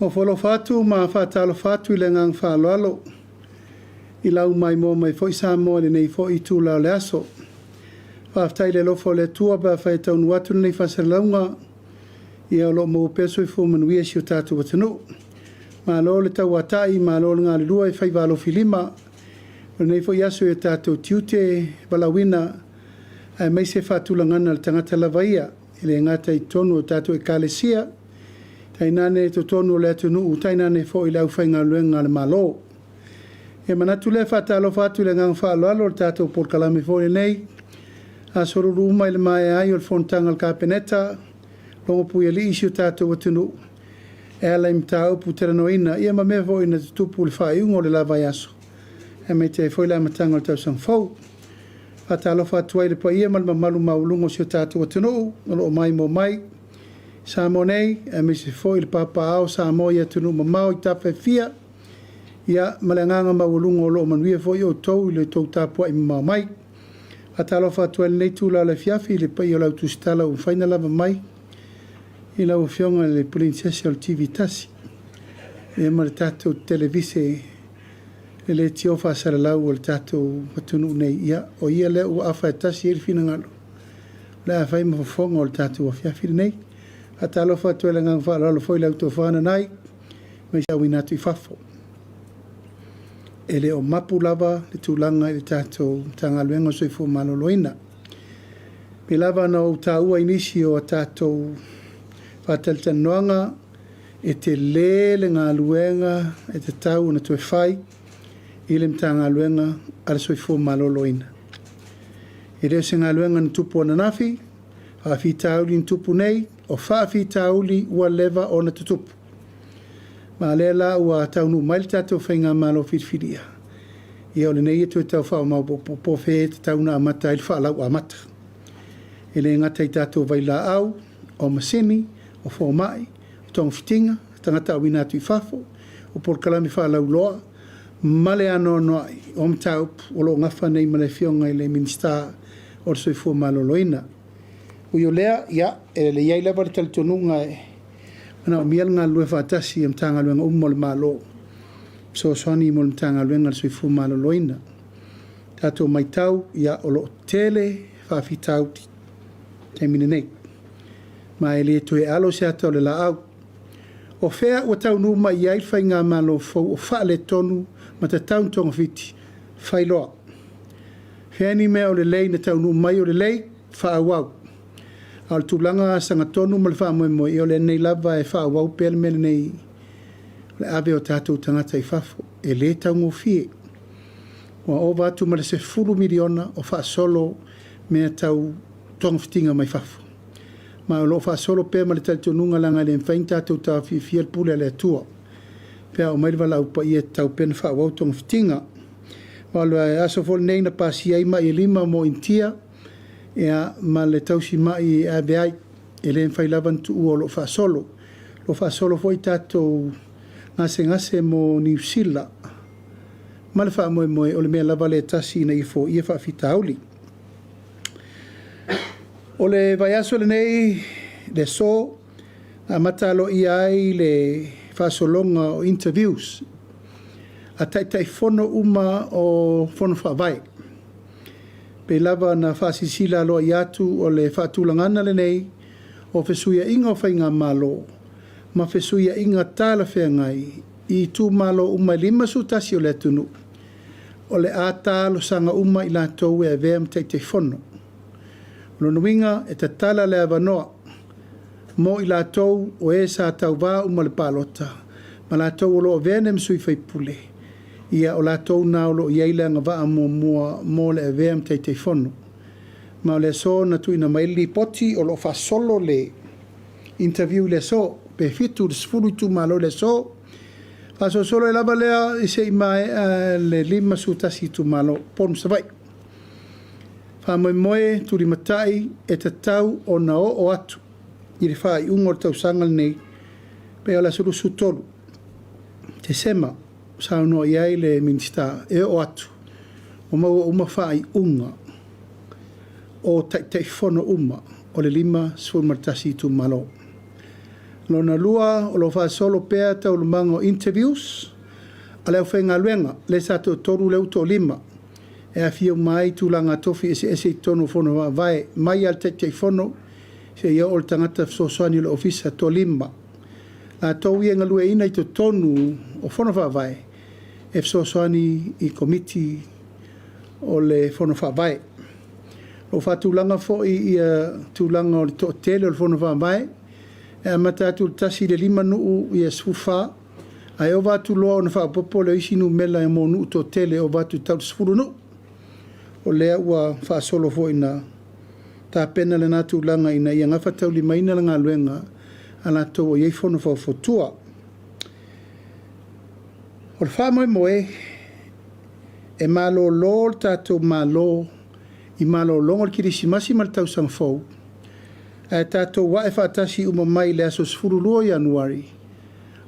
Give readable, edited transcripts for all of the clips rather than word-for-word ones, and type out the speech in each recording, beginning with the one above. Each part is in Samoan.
Ofo alofa atu ma faatalofa atu i le agaga faaaloalo i lau maimoa mai foi Samoa i lenei foi itula o le aso. Faafetai i le alofa o le Atua pe afai e taunuu atu lenei faasalalauga, ia o lo o maua pea le soifua manuia i si o tatou atunuu. Malo le tauatai, malo le galulue faiva alofilima. O lenei foi aso i o tatou tiute valaauina aemaise faatulagaga o le tagata lava ia, e le gata i totonu o tatou Ekalesia, tainane totonu o le atunuu, tainane foi le aufaigaluega a le Malo. E manatu lea e faatalofa atu i le agaga faaaloalo i le tatou polokalame foi lenei, aso Lulu uma i le maea ai o le fonotaga a le Kapeneta, logopuialii si o tatou atunuu e ala i mataupu talanoaina, ia ma mea foi na tutupu i le faaiuga o le la vaiaso, aemaise ai foi le amataga o le tausaga fou. Faatalofa atu ai i le paia ma le mamalu maualuga o si o tatou atunuu o lo o maimoa mai i Samoa nei, aemaise foi le papaaao o Samoa i atunuu mamao i tafa e fia, ia ma le agaga maualuga o lo o manuia foi outou i le tou tapuai mamao mai. Faatalofa atu ai i lenei itula o le afiafi i le paia o le au tusitala ua mafai ona lava mai i lau Afioga i le Peresetene o le TV1, ia ma le tatou televise le leitio faasalalau a le tatou atunuu nei. Ia, o ia lea ua afa e tasi i ai le finagalo, o le a fai ma fofoga o le tatou afiafi lenei. Faatalofa atu ai i le agaga faaaloalo foi i lau tofa Nanai, aemaise auina atu i fafo. E le o mapu lava le tulaga i le tatou Matagaluega o le Soifua Maloloina. E pei lava ona ou taua i nisi o a tatou faatalatalanoaga, e tele le galuega e tatau ona toe fai i le Matagaluega a le Soifua Maloloina. E le o se galuega na tupu ananafi, faafitauli na tupu nei, o faafitauli ua leva ona tutupu. Ma o lea la ua taunuu mai le tatou faigamalo filifilia, ia o lenei e toe tau faamaopoopo po o fea e tatau ona amata ai le faalauamata. E le gata i tatou vailaau, o masini, o fomai, o togafitiga, tagata auina atu i fafo, o polokalame faalauiloa, ma le anoanoai o mataupu o lo o nafa nei ma le Afioga i le Minisita o le Soifua Maloloina. Ui o lea, ia, e i ai lava le talitonuga e manaomia le galulue faatasi o Matagaluega uma o le Malo, fesoasoani mo le Matagaluega o le Soifua Maloloina. Tatou matau, ia, o lo o tele faafitauli i le taimi lenei, ma e le toe alo se ata o le laau. O fea ua taunuu mai i ai le faigamalo fou o faaletonu ma tatau ona togafiti? Fai loa. Fea ni mea o lelei na taunuu mai o lelei? Faaauau. A o le tulaga sagatonu ma le faamoemoe, ia o lenei lava e faaauau pea le mea lenei o le ave o tatou tagata i fafo. E le taugofie. Ua ova atu ma le $10 miliona o faasolo mea tau togafitiga mai fafo. Ma o lo o faasolo pea ma le talitonuga leaga e le mafai ona tatou taofiofia le pule a le Atua. Pe a oo mai le valaau paia e tatau pea ona faaauau togafitiga. Ma o le aso foi lenei na pasia ai mai e 5 mo Initia, ia, ma le tausimai e ave ai. E le mafai lava ona tuua o lo o faasolo. O lo o faasolo foi tatou gasegase mo Niu Sila ma le faamoemoe o le mea lava lea e tasi ina ia foia faafitauli. O le vaiaso lenei, le aso, na amata aloaia ai le faasologa o interviews a Taitaifono uma o Fono Faavae. Pei lava ona faasilasila aloaia atu o le faatulagaga lenei o fesuiaiga o faigamalo ma fesuiaiga talafeagai i itumalo uma e 51 o le atunuu, o le a talosaga uma i latou e avea ma Taitaifono. O lona uiga e tatala le avanoa mo i latou o e sa tauvā uma i le palota ma latou o lo o avea nei ma sui faipule, ia o latou na o lo o i ai le agavaa muamua mo le avea ma Taitaifono. Ma o le aso na tuuina mai ai le lipoti o lo o faasolo le interview i le aso, pe 7 i le 10 itumalo i le aso. Faasolosolo ai lava lea se i maea le 51 itumalo, Upolu ma Savaii. Faamoemoe tulimatai e tatau ona oo atu i le faaiuga o le tausaga lenei, pe o le aso 23 Tesema, saunoa i ai le Minisita, e oo atu ua maua uma faaiuga o Taitaifono uma o le 51 itumalo. Lona lua, o lo o faasolo pea taualumaga o interviews a le aufaigaluega, lea sa toatolu lea ua toalima, e aafia uma ai tulaga tofi eseese i totonu o Fono Faavae, mai lava i le Taitaifono seia oo i le tagata fesoasoani o le Ofisa, toalima. Latou ia e galueaiina i totonu o Fono Faavae e fesoasoani i Komiti o le Fono Faavae. O lo o faatulaga foi ia tulaga o le toatele o le Fono Faavae, e amata atu i le 1 i le 5 nuu ia 14, ae ova atu loa ona faaopoopo lea o isi numera mo nuu toatele e ova atu i le tau 10 nuu. O lea ua faasolo foi ina tapena lena tulaga ina ia gafataulimaina le galuega a latou o i ai fono faufautua. O le faamoemoe, e malolo le tatou Malo i malologa o le Kerisimasi ma le Tausaga Fou, ae tatou ae faatasi uma mai i le aso 12 o Ianuari,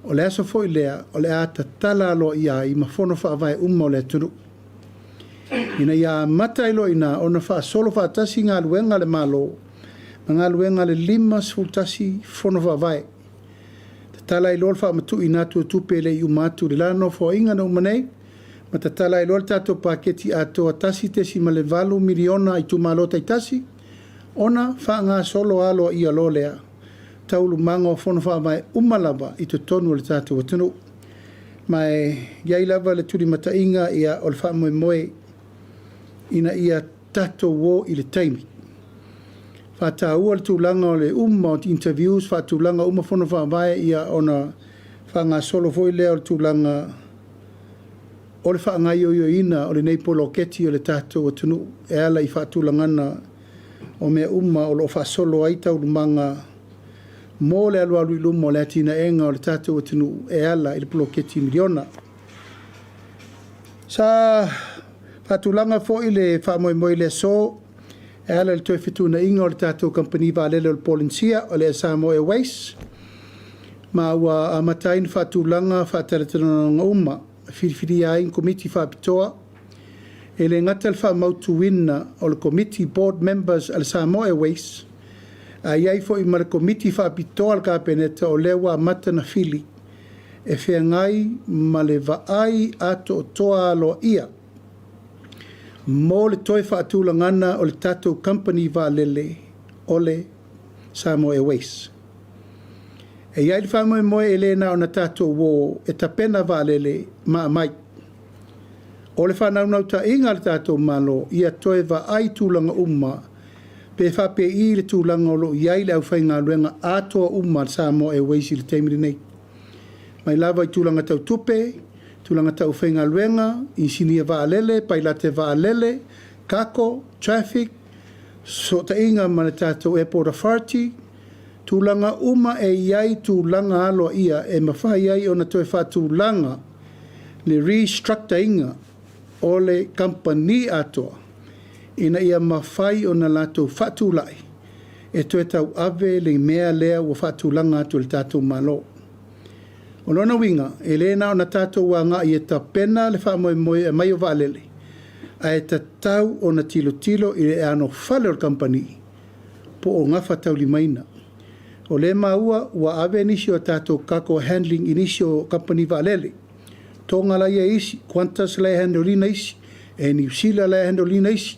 o le aso foi lea o le a tatala aloaia ai ma fono faavae uma o le atunuu, ina ia amata ai loa i ina ona faasolo faatasi galuega a le Malo ma galuega a le 51 Fono Faavae. Tatala ai loa le faamatuuina atu o tupe e le i uma atu i le la Nofoaiga na uma nei, ma tatala ai loa le tatou paketi atoa $1.8 miliona a itumalo taitasi, ona faagasolo aloaia loa lea o taualumaga o Fono Faavae uma lava i totonu o le tatou atunuu. Ma e i ai lava le tulimataiga, ia, o le faamoemoe ina ia tatou o i le taimi. Faataua le tulaga o le uma o interviews, faatulaga uma fono faavae, ia ona faagasolo foi lea o le tulaga o le faagaoioiina o lenei poloketi o le tatou atunuu e ala i faatulagaga o mea uma o lo o faasolo ai taualumaga mo le alualu i luma o le atinaega o le tatou atunuu e ala i le poloketi miliona. Sa faatulaga foi le faamoemoe i le aso e ala i le toe fetuunaiga o le tatou kamupani vaalele o le Polenisia, o le Samoa Airways, ma ua amata ai ona faatulaga faatalatalanoaga uma e filifilia ai ni komiti faapitoa. E le gata le faamautuina o le komiti board members a le Samoa Airways, ae i ai foi ma le komiti faapitoa a le Kapeneta o lea ua amata ona fili e feagai ma le vaai atoatoa aloaia mo le toe faatulagaga o le tatou kamupani vaalele o le Samoa Airways. E i ai le faamoemoe e le na ona tatou o e tapena vaalele ma aumai. O le faanaunautaiga a le tatou Malo, ia toe vaai tulaga uma pe faapei le tulaga o lo o i ai le aufaigaluega atoa uma a le Samoa Airways i le taimi lenei. Mai lava i tulaga tau tupe, tulaga tau faigaluega, inisinia vaalele, pailate vaalele, cargo, traffic, fesootaiga ma le tatou Airport Authority, tulaga uma e i ai tulaga aloaia e mafai ai ona toe faatulaga le restructure ina o le kamupani atoa ina ia mafai ona latou faatulai e toe tauave le mea lea ua faatulaga atu e le tatou Malo. O lona uiga, e le na ona tatou agai e tapena le faamoemoe e aumai o vaalele, ae tatau ona tilotilo i le anofale o le kamupani po o gafataulimaina. O lea e maua ua ave nisi o tatou cargo handling i nisi o kamupani vaalele. Toga la e i ai isi, Qantas la e handle ina isi, Air New Zealand la e handle ina isi.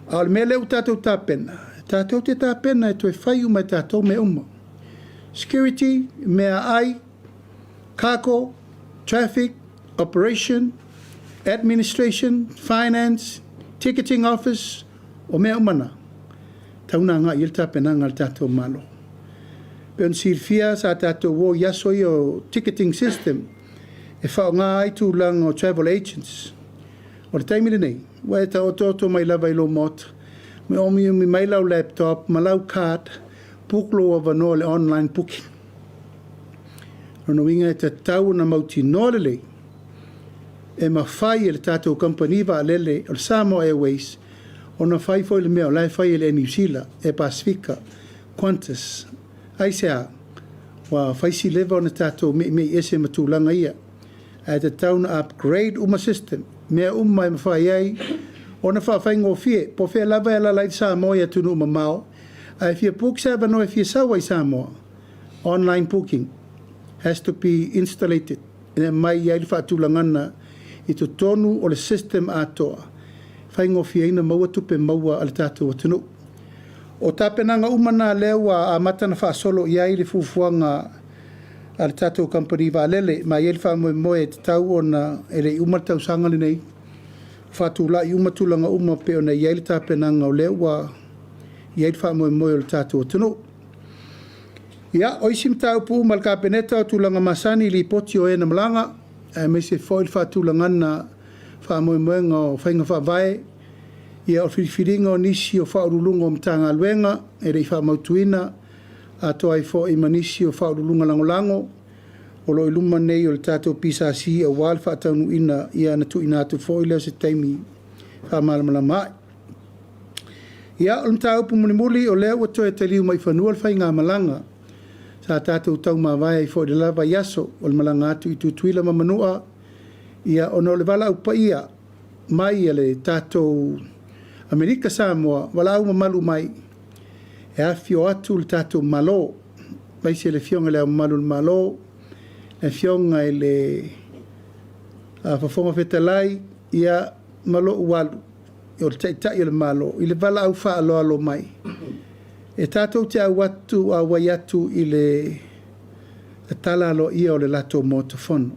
A o le mea lea ua tatou tapena, tatou te tapena e toe fai uma e tatou mea uma. Security, meaai, cargo, traffic, operation, administration, finance, ticketing office, o mea uma na, tau na agai i ai le tapenaga a le tatou Malo. Pei ona silafia sa tatou o i aso ia o ticketing system e faaaoga ai tulaga o travel agents. O le taimi lenei, ua e taotooto mai lava i lou maota, ma omiomi mai lau laptop ma lau card, book lou avanoa i le online booking. Lona uiga e tatau ona mautinoa lelei e mafai e le tatou kamupani vaalele o le Samoa Airways ona fai foi le mea o la e fai e le Air New Zealand, Air Pasifika, Qantas. Aisea? Ua fai si leva ona tatou meimei ese ma tulaga ia. Ae tatau ona upgrade uma system, mea uma e mafai ai ona faafaigofie. Po o fea lava e alaala ai le Samoa i atunuu mamao, ae fia book se avanoa e fia sau ai i Samoa, Online booking has to be installated e aumai i ai le faatulagana i totonu o le system atoa e faigofieina maua tupe maua a le tatou atunuu. O tapenaga uma na lea ua amata ona faasolo i ai le fuafuaga a le tatou Kamupani Vaalele, ma e i ai le faamoemoe e tatau ona e le i uma le tausaga lenei, faatulai uma tulaga uma e pei ona i ai le tapenaga o lea ua i ai le faamoemoe o le tatou atunuu. Ia, o isi mataupu uma a le Kapeneta o tulaga masani i lipoti o e na malaga, aemaise foi le faatulagaga faamoemoega o faiga faavae, ia o filifiliga o nisi o Faauluuluga o Matagaluega e le i faamautuina, atoa ai foi ma nisi o Faauluuluga Lagolago o lo o i luma nei o le tatou PSC aua le faataunuuina, ia ona tuuina atu foi lea o se taimi faamalamalama ai. Ia, o le mataupu mulimuli, o lea ua toe taliu mai i fanua le faigamalaga sa tatou taumavae ai foi i le la vaiaso, o le malaga atu i Tutuila ma Manua, ia ona o le valaau paia mai a le tatou Amerika Samoa, valaau mamalu mai e afifio atu le tatou Malo, aemaise le Afioga i Le Ao Mamalu o le Malo, le Afioga i le Fofoga Fetalai, ia ma lou alu o le Taitai o le Malo, i le valaau faaaloalo mai, e tatou te auai atu i le tatala aloaia o le latou Maota Fono.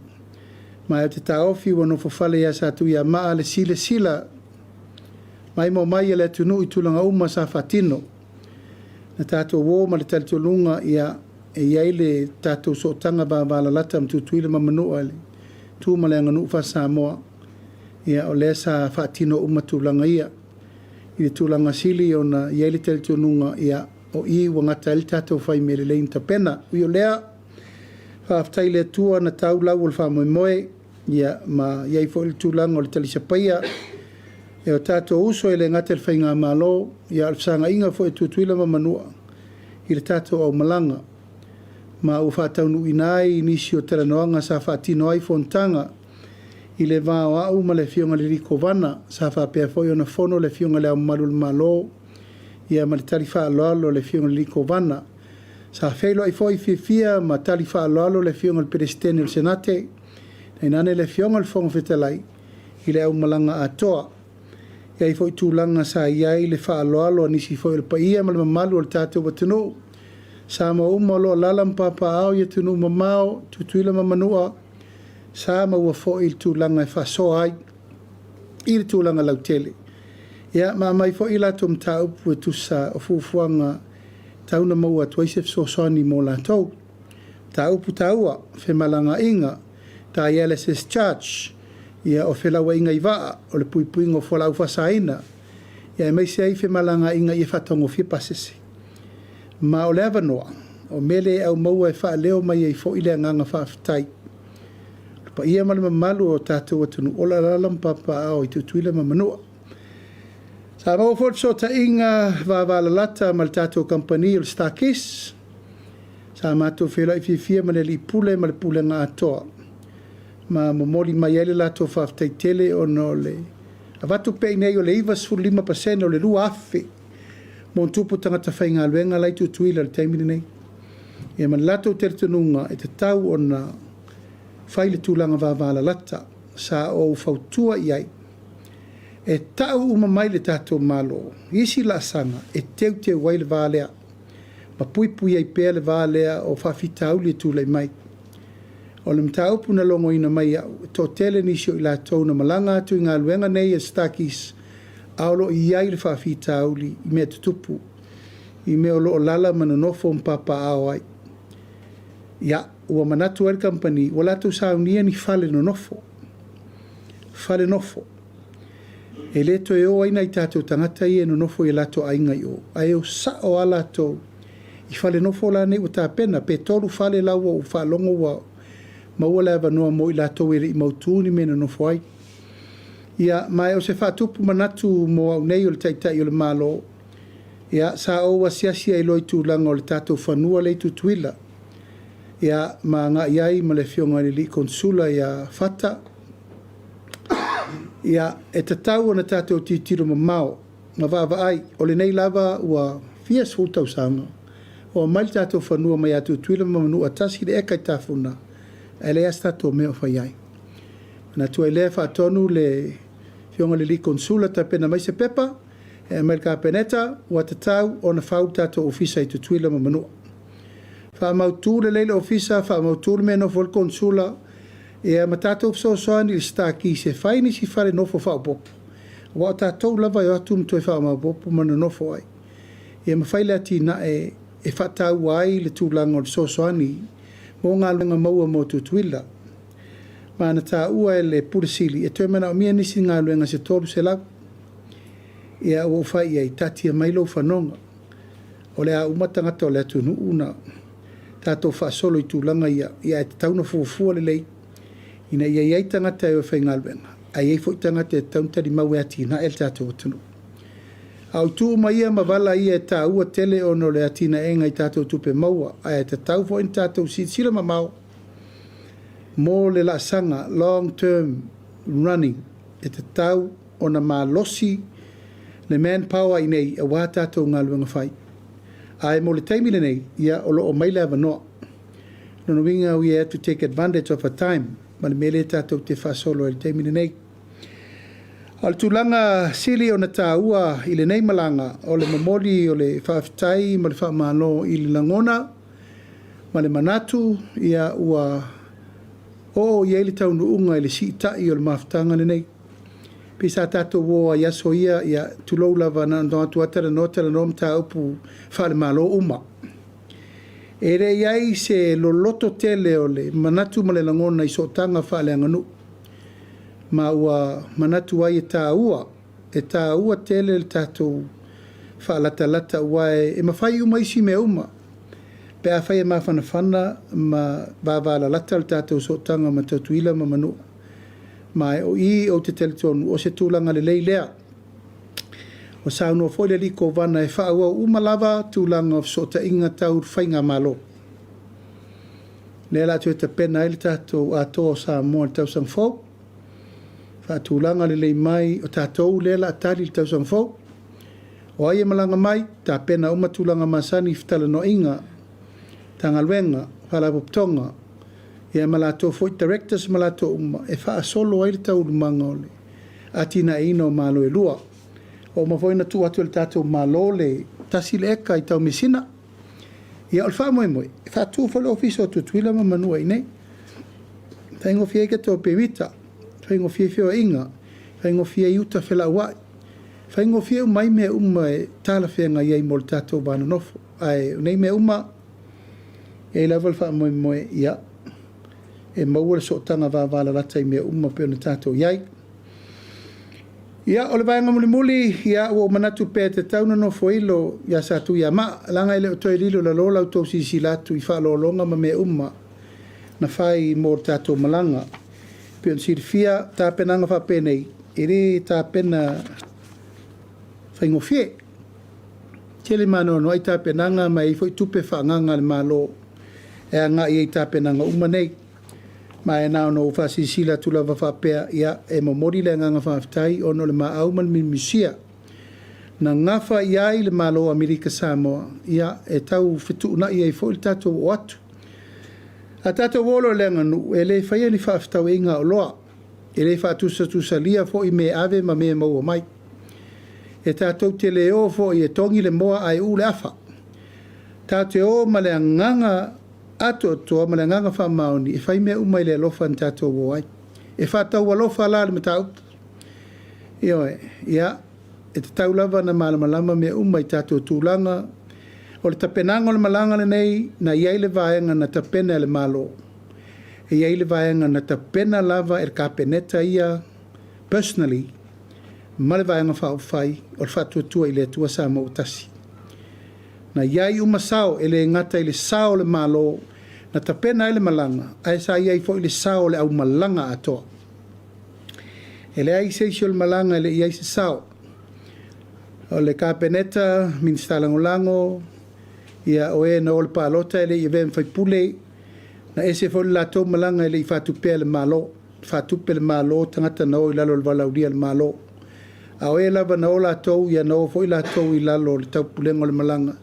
Ma ou te taofi ua nofofale ia Satuiamaa le silasila maimoa mai a le atunuu i tulaga uma sa faatino. Na tatou o ma le talitonuga ia, e i ai le tatou sootaga vavalalata ma Tutuila ma Manua i le tu ma le aganuu faa-Samoa, ia o lea sa faatino uma tulaga ia i le tulaga sili ona i ai le talitonuga, ia, o i ua gata ai le tatou fai mea lelei ma tapena. Ui o lea, faafetai i le Atua na tau lau o le faamoemoe, ia ma i ai foi le tulaga o le talisapaia e o tatou uso e le gata i le Faigamalo, ia a o le fesaagaiga foi a Tutuila ma Manua i le tatou aumalaga, ma ua faataunuuina ai nisi o talanoaga sa faatino ai fonotaga i le va o au ma le Afioga i le alii Kovana, sa faapea foi ona fono le Afioga i Le Ao Mamalu o le Malo, ia ma le tali faaaloalo a le Afioga i le alii Kovana. Sa feiloai foi fiafia ma tali faaaloalo le Afioga i le Peresetene o le Senate, tainane le Afioga i le Fofoga Fetalai i le aumalaga atoa. E i ai foi tulaga sa i ai le faaaloalo a nisi foi o le paia ma le mamalu o le tatou atunuu, Samoa uma o lo o alaala ma papaaao i atunuu mamao, Tutuila ma Manua, sa maua foi le tulaga e faasoa ai i le tulaga lautele. Ia, ma aumai foi a latou mataupu e tusa o fuafuaga e tau ona maua atu ai se fesoasoani mo latou. Mataupu taua, femalagaaiga, dialysis charge, ia o felauaiga i vaa, o le puipuiga o fualaau faasaina, ia aemaise ai femalagaaiga ia faataugofie pasese. Ma o le avanoa, o mea lea e aumaua e faaleo mai ai foi le agaga faafetai. O le paia ma le mamalu o tatou atunuu o lo o alaala ma papaaao i Tutuila ma Manua. Sa maua foi le fesootaiga vavalalata ma le tatou kamupani o le Starkiss. Sa matou feiloai fiafia ma le alii pule ma le pulega atoa, ma momoli mai ai le latou faafetai tele ona o le avatu pea i inei o le 95% o le 2,000 ma tupu tagata faigaluega la e i Tutuila i le taimi lenei. Ia ma le latou talitonuga e tatau ona fai le tulaga vavalalata. Sa ou fautua i ai, e tau uma mai le tatou Malo isi laasaga e teuteu ai le va lea ma puipui ai pea le va lea o faafitauli e tulai mai. O le mataupu na logoina mai au, e toatele nisi o i latou na malaga atu i galuega nei a Starkeys, a o lo o i ai le faafitauli i mea tutupu, i mea o lo o alaala ma nonofo ma papaaao ai. Ia, ua manatu ai le kamupani, ua latou saunia ni fale nonofo, fale nofo, e le toe o ai nai tatou tagata ia e nonofo i latou aiga i o, ae o sao lava latou i fale nofo la nei ua tapena, pe 3 fale la ua ou faalogo ua maua le avanoa mo i latou e le i mautu ni mea e nonofo ai. Ia, ma o se faatupu manatu mo au nei o le Taitai o le Malo, ia, sa ou asiasi ai loa i tulaga o le tatou fanua lea i Tutuila, ia, ma agai ai ma le Afioga i le alii Konesula ia Fata. Ia, e tatau ona tatou tilotilo mamao ma vaavaai, o lenei lava ua fia sefulu tausaga Ua aumai le tatou fanua mai ia Tutuila ma Manua, 1 le eka i Tafuna, ae leai lava se tatou mea o fai ai. Manatu ai lea e faatonu le Afioga i le alii Konesula e tapena mai se pepa e aumai i le Kapeneta, ua tatau ona fau le tatou Ofisa i Tutuila ma Manua. Faamautu lelei le Ofisa, faamautu le mea e nofo ai le Konesula, ia ma tatou fesoasoani i le Star Keys e fai nisi fale nofo faaopoopo, aua o tatou lava e o atu ma toe faamaopoopo ma nonofo ai. Ia ma fai le atinae e faataua ai le tulaga o le fesoasoani mo galuega maua mo Tutuila. Ma na taua e le Pule Sili, e toe manaomia nisi galuega se 300. Ia ua ou fai i ai, taatia mai lou fanoga. O le a uma tagata o le atunuu ona tatou faasolo i tulaga ia, ia ae tatau ona fuafua lelei ina ia i ai tagata e o e faigaluega, ae i ai foi tagata e tatau ona talimau e atinae le tatou atunuu. A o itu uma ia ma vala ia e taua tele ona o le atinaega i tatou tupe maua, ae tatau foi ona tatou silasila mamao mo le laasaga long term running, e tatau ona malosi le manpower i inei aua tatou galuega fai. Ae mo le taimi lenei, ia o lo o aumai le avanoa. O lona uiga we have to take advantage of a time ma le mea lea tatou te faasolo ai i le taimi lenei. A o le tulaga sili ona taua i lenei malaga, o le momoli o le faafetai ma le faamalo i le lagona ma le manatu ia ua oo i ai le taunuuga i le siitai o le mafutaga lenei. Pei sa tatou o ai i aso ia, ia tulou lava na ona o atu lava talanoa talanoa mataupu faale-Malo uma. E le i ai se loloto tele o le manatu ma le lagona i sootaga faaleaganuu, ma ua manatu ai e taua, e taua tele le tatou faalatalata aua e mafai uma isi mea uma pe afai e mafanafana ma vavalalata le tatou sootaga ma Tutuila ma Manua. Ma o i ou te talitonu o se tulaga lelei lea. Ua saunoa foi le alii Kovana e faaauau uma lava tulaga o fesootaiga tau faigamalo. Lea o le a toe tapena ai le tatou Atoa o Samoa i le tausaga fou, faatulaga lelei mai o tatou lea o le a tali i le tausaga fou. O ai e malaga mai, tapena uma tulaga masani i fetalanoaiga, Matagaluega, Faalapotopotoga, ia ma latou foi directors ma latou uma e faasolo ai le taualumaga o le atinaeina o Malo e lua. Ua uma foi ona tuu atu e le tatou Malo le 1 le eka i Taumeasina. Ia o le faamoemoe, e faatu foi le Ofisa o Tutuila ma Manua i inei. E faigofie ai tatou pemita, faigofie ai feoaiga, faigofie ai uta felauai, faigofie uma ai mea uma e talafeagai ai mo le tatou va nonofo. Ae o nei mea uma, e i ai lava le faamoemoe, ia, e maua le sootaga vavalalata i mea uma pei ona tatou i ai. Ia, o le vaega mulimuli, ia, ua ou manatu pea e tatau ona nofoilo ia Satuiamaa, leaga e le o toe lilo i lalo la outou silasila atu i faaaloaloga ma mea uma na fai mo le tatou malaga. E pei ona silafia tapenaga faapenei, e le tapena faigofie. E tele ma anoanoai tapenaga ma e i ai foi tupe faaagaaga a le Malo e agai ai i tapenaga uma nei. Ma e na ona ou faasilasila atu lava faapea, ia, e momoli le agaga faafetai ona o le maau ma le miumisia na gafa i ai le Malo o Amerika Samoa, ia, e tau fetuunai ai foi le tatou oo atu. A tatou o loa i le aganuu, e le faia ni faafetauaiga aoloa, e le faatusatusalia foi mea e ave ma mea e maua mai. E tatou te le o foi e togi le moa ae uu le afa. Tatou te o ma le agaga atoatoa ma le agaga faamaoni e fai mea uma i le alofa na tatou o ai. E faataualofa la le mataupu. Ioe, ia, e tatau lava ona malamalama mea uma i tatou tulaga. O le tapenaga o le malaga lenei, na i ai le vaega na tapena e le Malo, e i ai le vaega na tapena lava e le Kapeneta ia personally ma le Vaega Faaupufai o le Faatuatua i le Atua Samoa ua Tasi. Na i ai uma sao, e le gata i le sao o le Malo na tapena ai le malaga, ae sa i ai foi le sao o le aumalaga atoa. E leai se isi o le malaga e le i i ai se sao. O le Kapeneta, Minisita Lagolago, ia o e na o i le palota e le i avea ma faipule, na ese foi le latou malaga e le i faatupea e le Malo. Faatupe e le Malo tagata na o i lalo o le valaaulia a le Malo. A o e lava na o latou, ia na o foi latou i lalo o le taupulega o le malaga.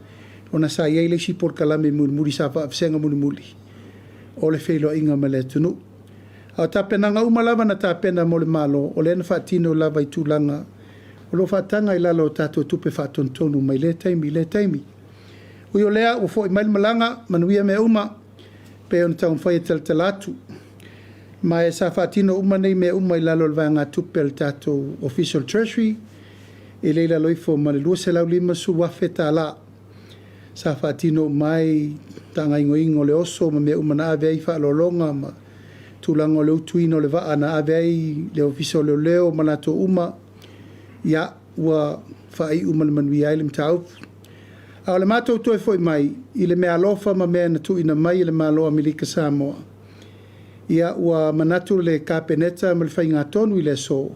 Ona sa i ai le isi polokalame mulimuli sa faavasega mulimuli o le feiloaiga ma le atunuu. A o tapenaga uma lava na tapena mo le Malo, o lea na faatino lava i tulaga o lo o faataga i lalo o tatou tupe faatonutonu mai lea taimi i lea taimi. Ui o lea, ua foi mai le malaga, manuia mea uma, pei ona taumafai e talatala atu. Ma e sa faatino uma nei mea uma i lalo o le vaegatupe a le tatou Ofisa o le Treasury, e le i lalo ifo ma le $250,000 sa faatino uma ai faagaoioiga o le oso ma mea uma na ave ai faaaloaloga ma tulaga o le utuina o le vaa na ave ai le Ofisa o Leoleo ma latou uma, ia, ua faaiu ma le manuia ai le mataupu. A o le matou toe foi mai i le meaalofa ma mea na tuuina mai e le Malo o Amerika Samoa, ia ua manatu le Kapeneta ma le faigatonu i le aso,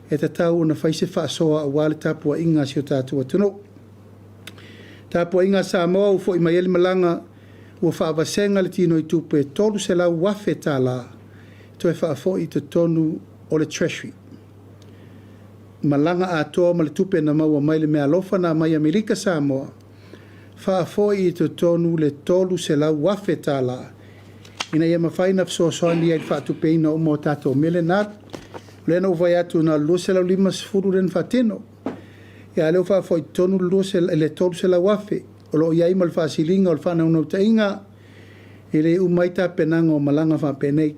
e tatau ona fai se faasoa aua le tapuaiga a si o tatou atunuu. Tapuaiga a Samoa ua foi mai ai le malaga, ua faavasega le tinoitupe e $300,000 toe faafoi i totonu o le Treasury. Malaga atoa ma le tupe na maua mai le meaalofa na aumai e Amerika Samoa, faafoi i totonu le $300,000 ina ia mafai ona fesoasoani ai i le faatupeina uma o tatou mea lea na alu. O lea na ou fai atu na o le $250 lea na faatino, a o lea ua faafoi i totonu le $300,000. O lo o i ai ma le faasiliga o le faanaunautaiga, e le uma ai tapenaga o malaga faapenei.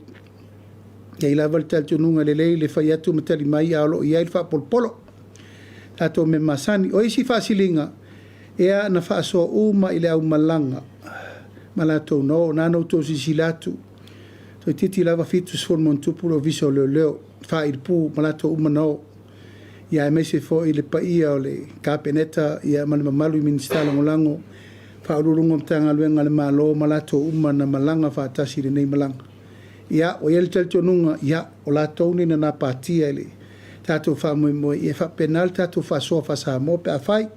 E i ai lava le talitonuga e lelei le fai atu ma tali mai ae o lo o i ai le faapolopolo, tatou mea masani. O isi faasiliga, ia na faasoa uma i le aumalaga ma latou na o. Na ona outou silasila atu, toeitiiti lava 70+ le Ofisa o Leoleo, failipu ma latou uma na o, aemaise foi le paia o le Kapeneta ma le mamalu i Minisita Lagolago, Ofisa Sili o Pulega o Matagaluega a le Malo ma latou uma na malaga faatasi i lenei malaga. Ia, ua i ai le talitonuga, ia, o latou nei na gapatia i le tatou faamoemoe, ia e faapena le tatou faasoa faa-Samoa pe afai.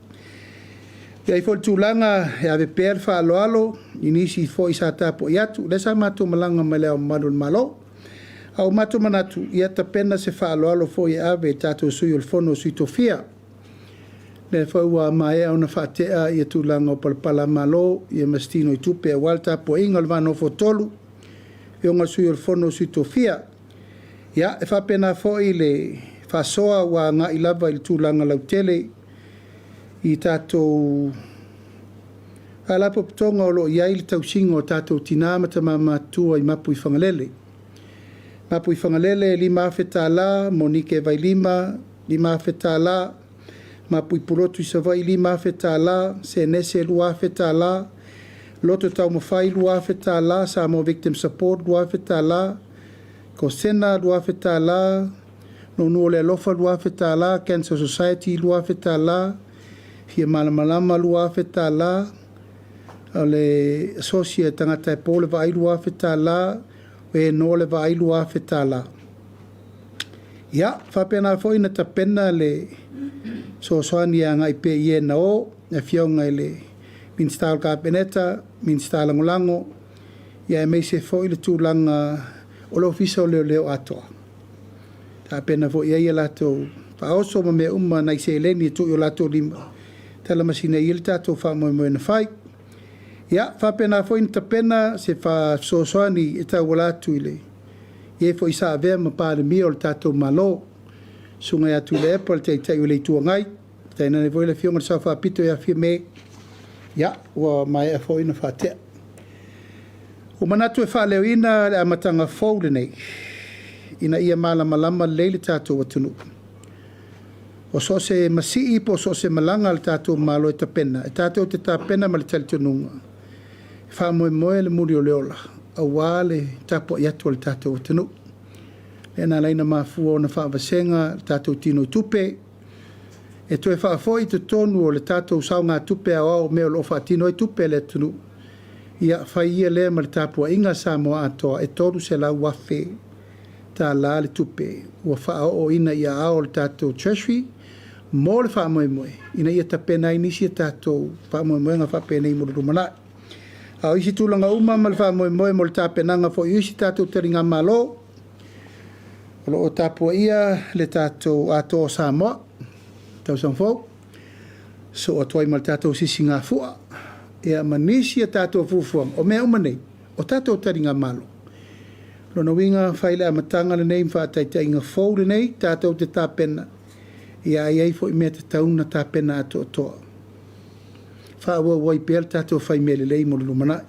E i ai foi le tulaga e ave pea le faaaloalo i nisi foi sa tapuai atu, lea sa matou malaga ma Le Ao Mamalu o le Malo. A ua matou manatu, ia tapena se faaaloalo foi e ave i le tatou Sui o le Fono a Sui Tofia, lea foi ua maea ona faatea tulaga o palapalamalo ma se tinoitupe aua le tapuaiga o le va nofo tolu, afioga i le Sui o le Fono a Sui Tofia. Ia, e faapena foi le faasoa ua agai lava i le tulaga lautele i tatou Faalapotopotoga o lo o i ai le tausiga o tatou tina ma tama matutua i Mapuifagalele. Mapuifagalele e $5,000, Monike Vailima e $5,000, Mapui Pulotu i Savaii e $5,000, Senese $2,000, Loto Taumafai $2,000, Samoa Victim Support $2,000, Kosena $2,000, Nuunuu o le Alofa $2,000, Cancer Society $2,000, Fia Malamalama $2,000, o le Asosi a Tagata e Po le Vaai $2,000, o e noa le vaai $2,000. Ia, faapena foi ona tapena le fesoasoani e agai pea i e na o, le Afioga i le Minisita o le Kapeneta, Minisita Lagolago, aemaise foi le tulaga o le Ofisa o Leoleo atoa. Tapena foi i ai a latou faaoso ma mea uma, nai seleni e tuu i o latou lima e talamasina ai le tatou faamoemoe na fai. Ia, faapena foi ona tapena se fesoasoani e tauala atu i le e foi sa avea ma Palemia o le tatou Malo, Susuga ia Tuilaepa o le Taitai o le Itu Agai, tainane foi le Afioga i le Sao Faapito ia Fiame, ia, ua maea foi ona faatea. Ua manatu e faaleoina le amataga fou lenei ina ia malamalama lelei le tatou atunuu. O so o se masii po o so o se malaga a le tatou Malo e tapena, e tatou te tapena ma le talitonuga, e faamoemoe le muli o le ola aua le tapuai atu a le tatou atunuu. Lea na ala ai ona mafua ona faavasega le tatou tinoitupe e toe faafoi i totonu o le tatou saogatupe aoao o mea o lo o faatino ai tupe a le atunuu, ia fai ia lea ma le tapuaiga a Samoa atoa e $300,000 le tupe ua faaooina i aao o le tatou Treasury mo le faamoemoe ina ia tapena ai nisi a tatou faamoemoega faapenei mo le lumanai. A o isi tulaga uma ma le faamoemoe mo le tapenaga foi o isi tatou taligamalo, o lo o tapuaia le tatou Atoa o Samoa, tausaga fou, sosoo atu ai ma le tatou sisigafua. Ia, ma nisi a tatou fuafuaga, o mea uma nei, o tatou taligamalo. O lona uiga, fai le amataga lenei ma faataitaiga fou lenei, tatou te tapena, ia e i ai foi mea tatau ona tapena atoatoa. Faaauau ai pea le tatou fai mea lelei mo le lumanai.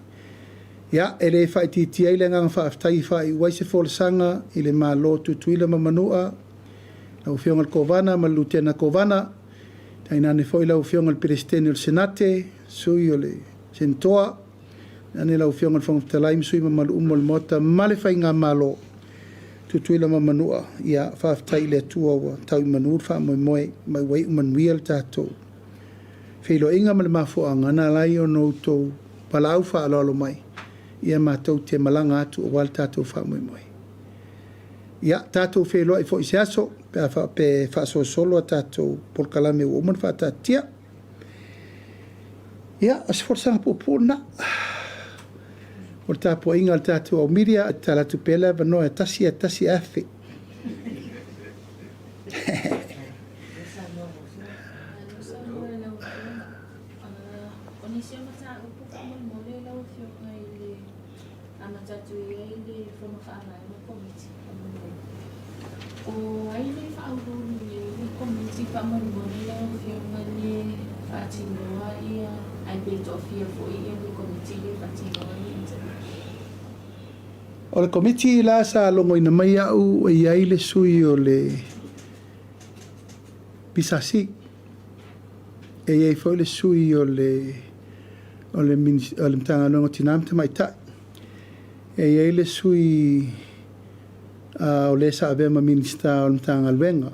Ia, e le faaitiitia ai le agaga faafetai e faaiu ai se folasaga i le Malo o Tutuila ma Manua, lau Afioga i le Kovana ma le Lutena Kovana, tainane foi lau Afioga i le Peresetene o le Senate, sui o le Senatoa, tainane lau Afioga i le Fofoga Fetalai ma sui usufono mamalu uma o le Maota ma le Faigamalo, Tutuila ma Manua, ia faafetai i le Atua ua tau i manu le faamoemoe ma ua iu manuia le tatou feiloaiga ma le mafuaaga na ala ai ona outou valaau faaaloalo mai, ia matou te malaga atu aua le tatou faamoemoe. Ia, tatou feiloai foi i se aso pe a faapea e faasolosolo a tatou polokalame ua uma ona faataatitia. Ia, o se folasaga puupuu lena. O le tapuaiga a le tatou au media, e tatala atu pea le avanoa e 1 1 afe. O nisi o mataupu faamolemole lau Afioga i le amata atu i ai le Fono Faavae ma Komiti faamolemole. O ai le faauluulu i ai le Komiti faamolemole lau Afioga le faatinoa ia ae pe toafia foi ia le Komiti le faatinoa ia interview? O le Komiti la sa logoina mai au e i ai le sui o le PSC, e i ai foi le sui o le Matagaluega o Tina ma Tamaitai, e i ai le sui o le sa avea ma Minisita o le Matagaluega,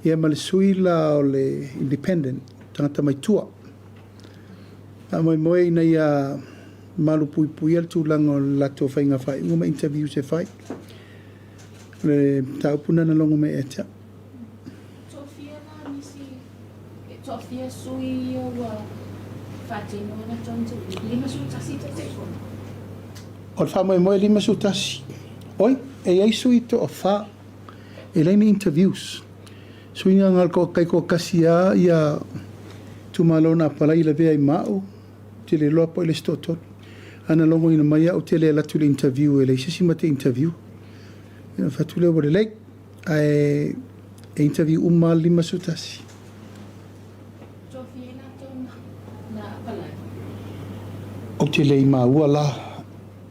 ia ma le sui la o le Independent, tagata maitua. Faamoemoe ina ia malupuipuia le tulaga o le latou faiga faaiuga ma interviews e fai. O le mataupu lena na logo mai ia te au. Toafia la nisi, e toafia sui ia ua faatinoa latou interview? 51 Taitaifono. O le faamoemoe 51. Oi, e i ai sui toafa e leai ni interviews. Suiga na o le taitoatasi lava ia itumalo na apalai lavea ai ma au, te le iloa po o le isi toatolu. Ae na logoina mai au ou te le alu atu i le interview e leai se isi ma te interview. Ia ona fai atu lea ua lelei. Ae e interview uma lava le 51. Toafia i latou na apalai? Ou te le i maua la.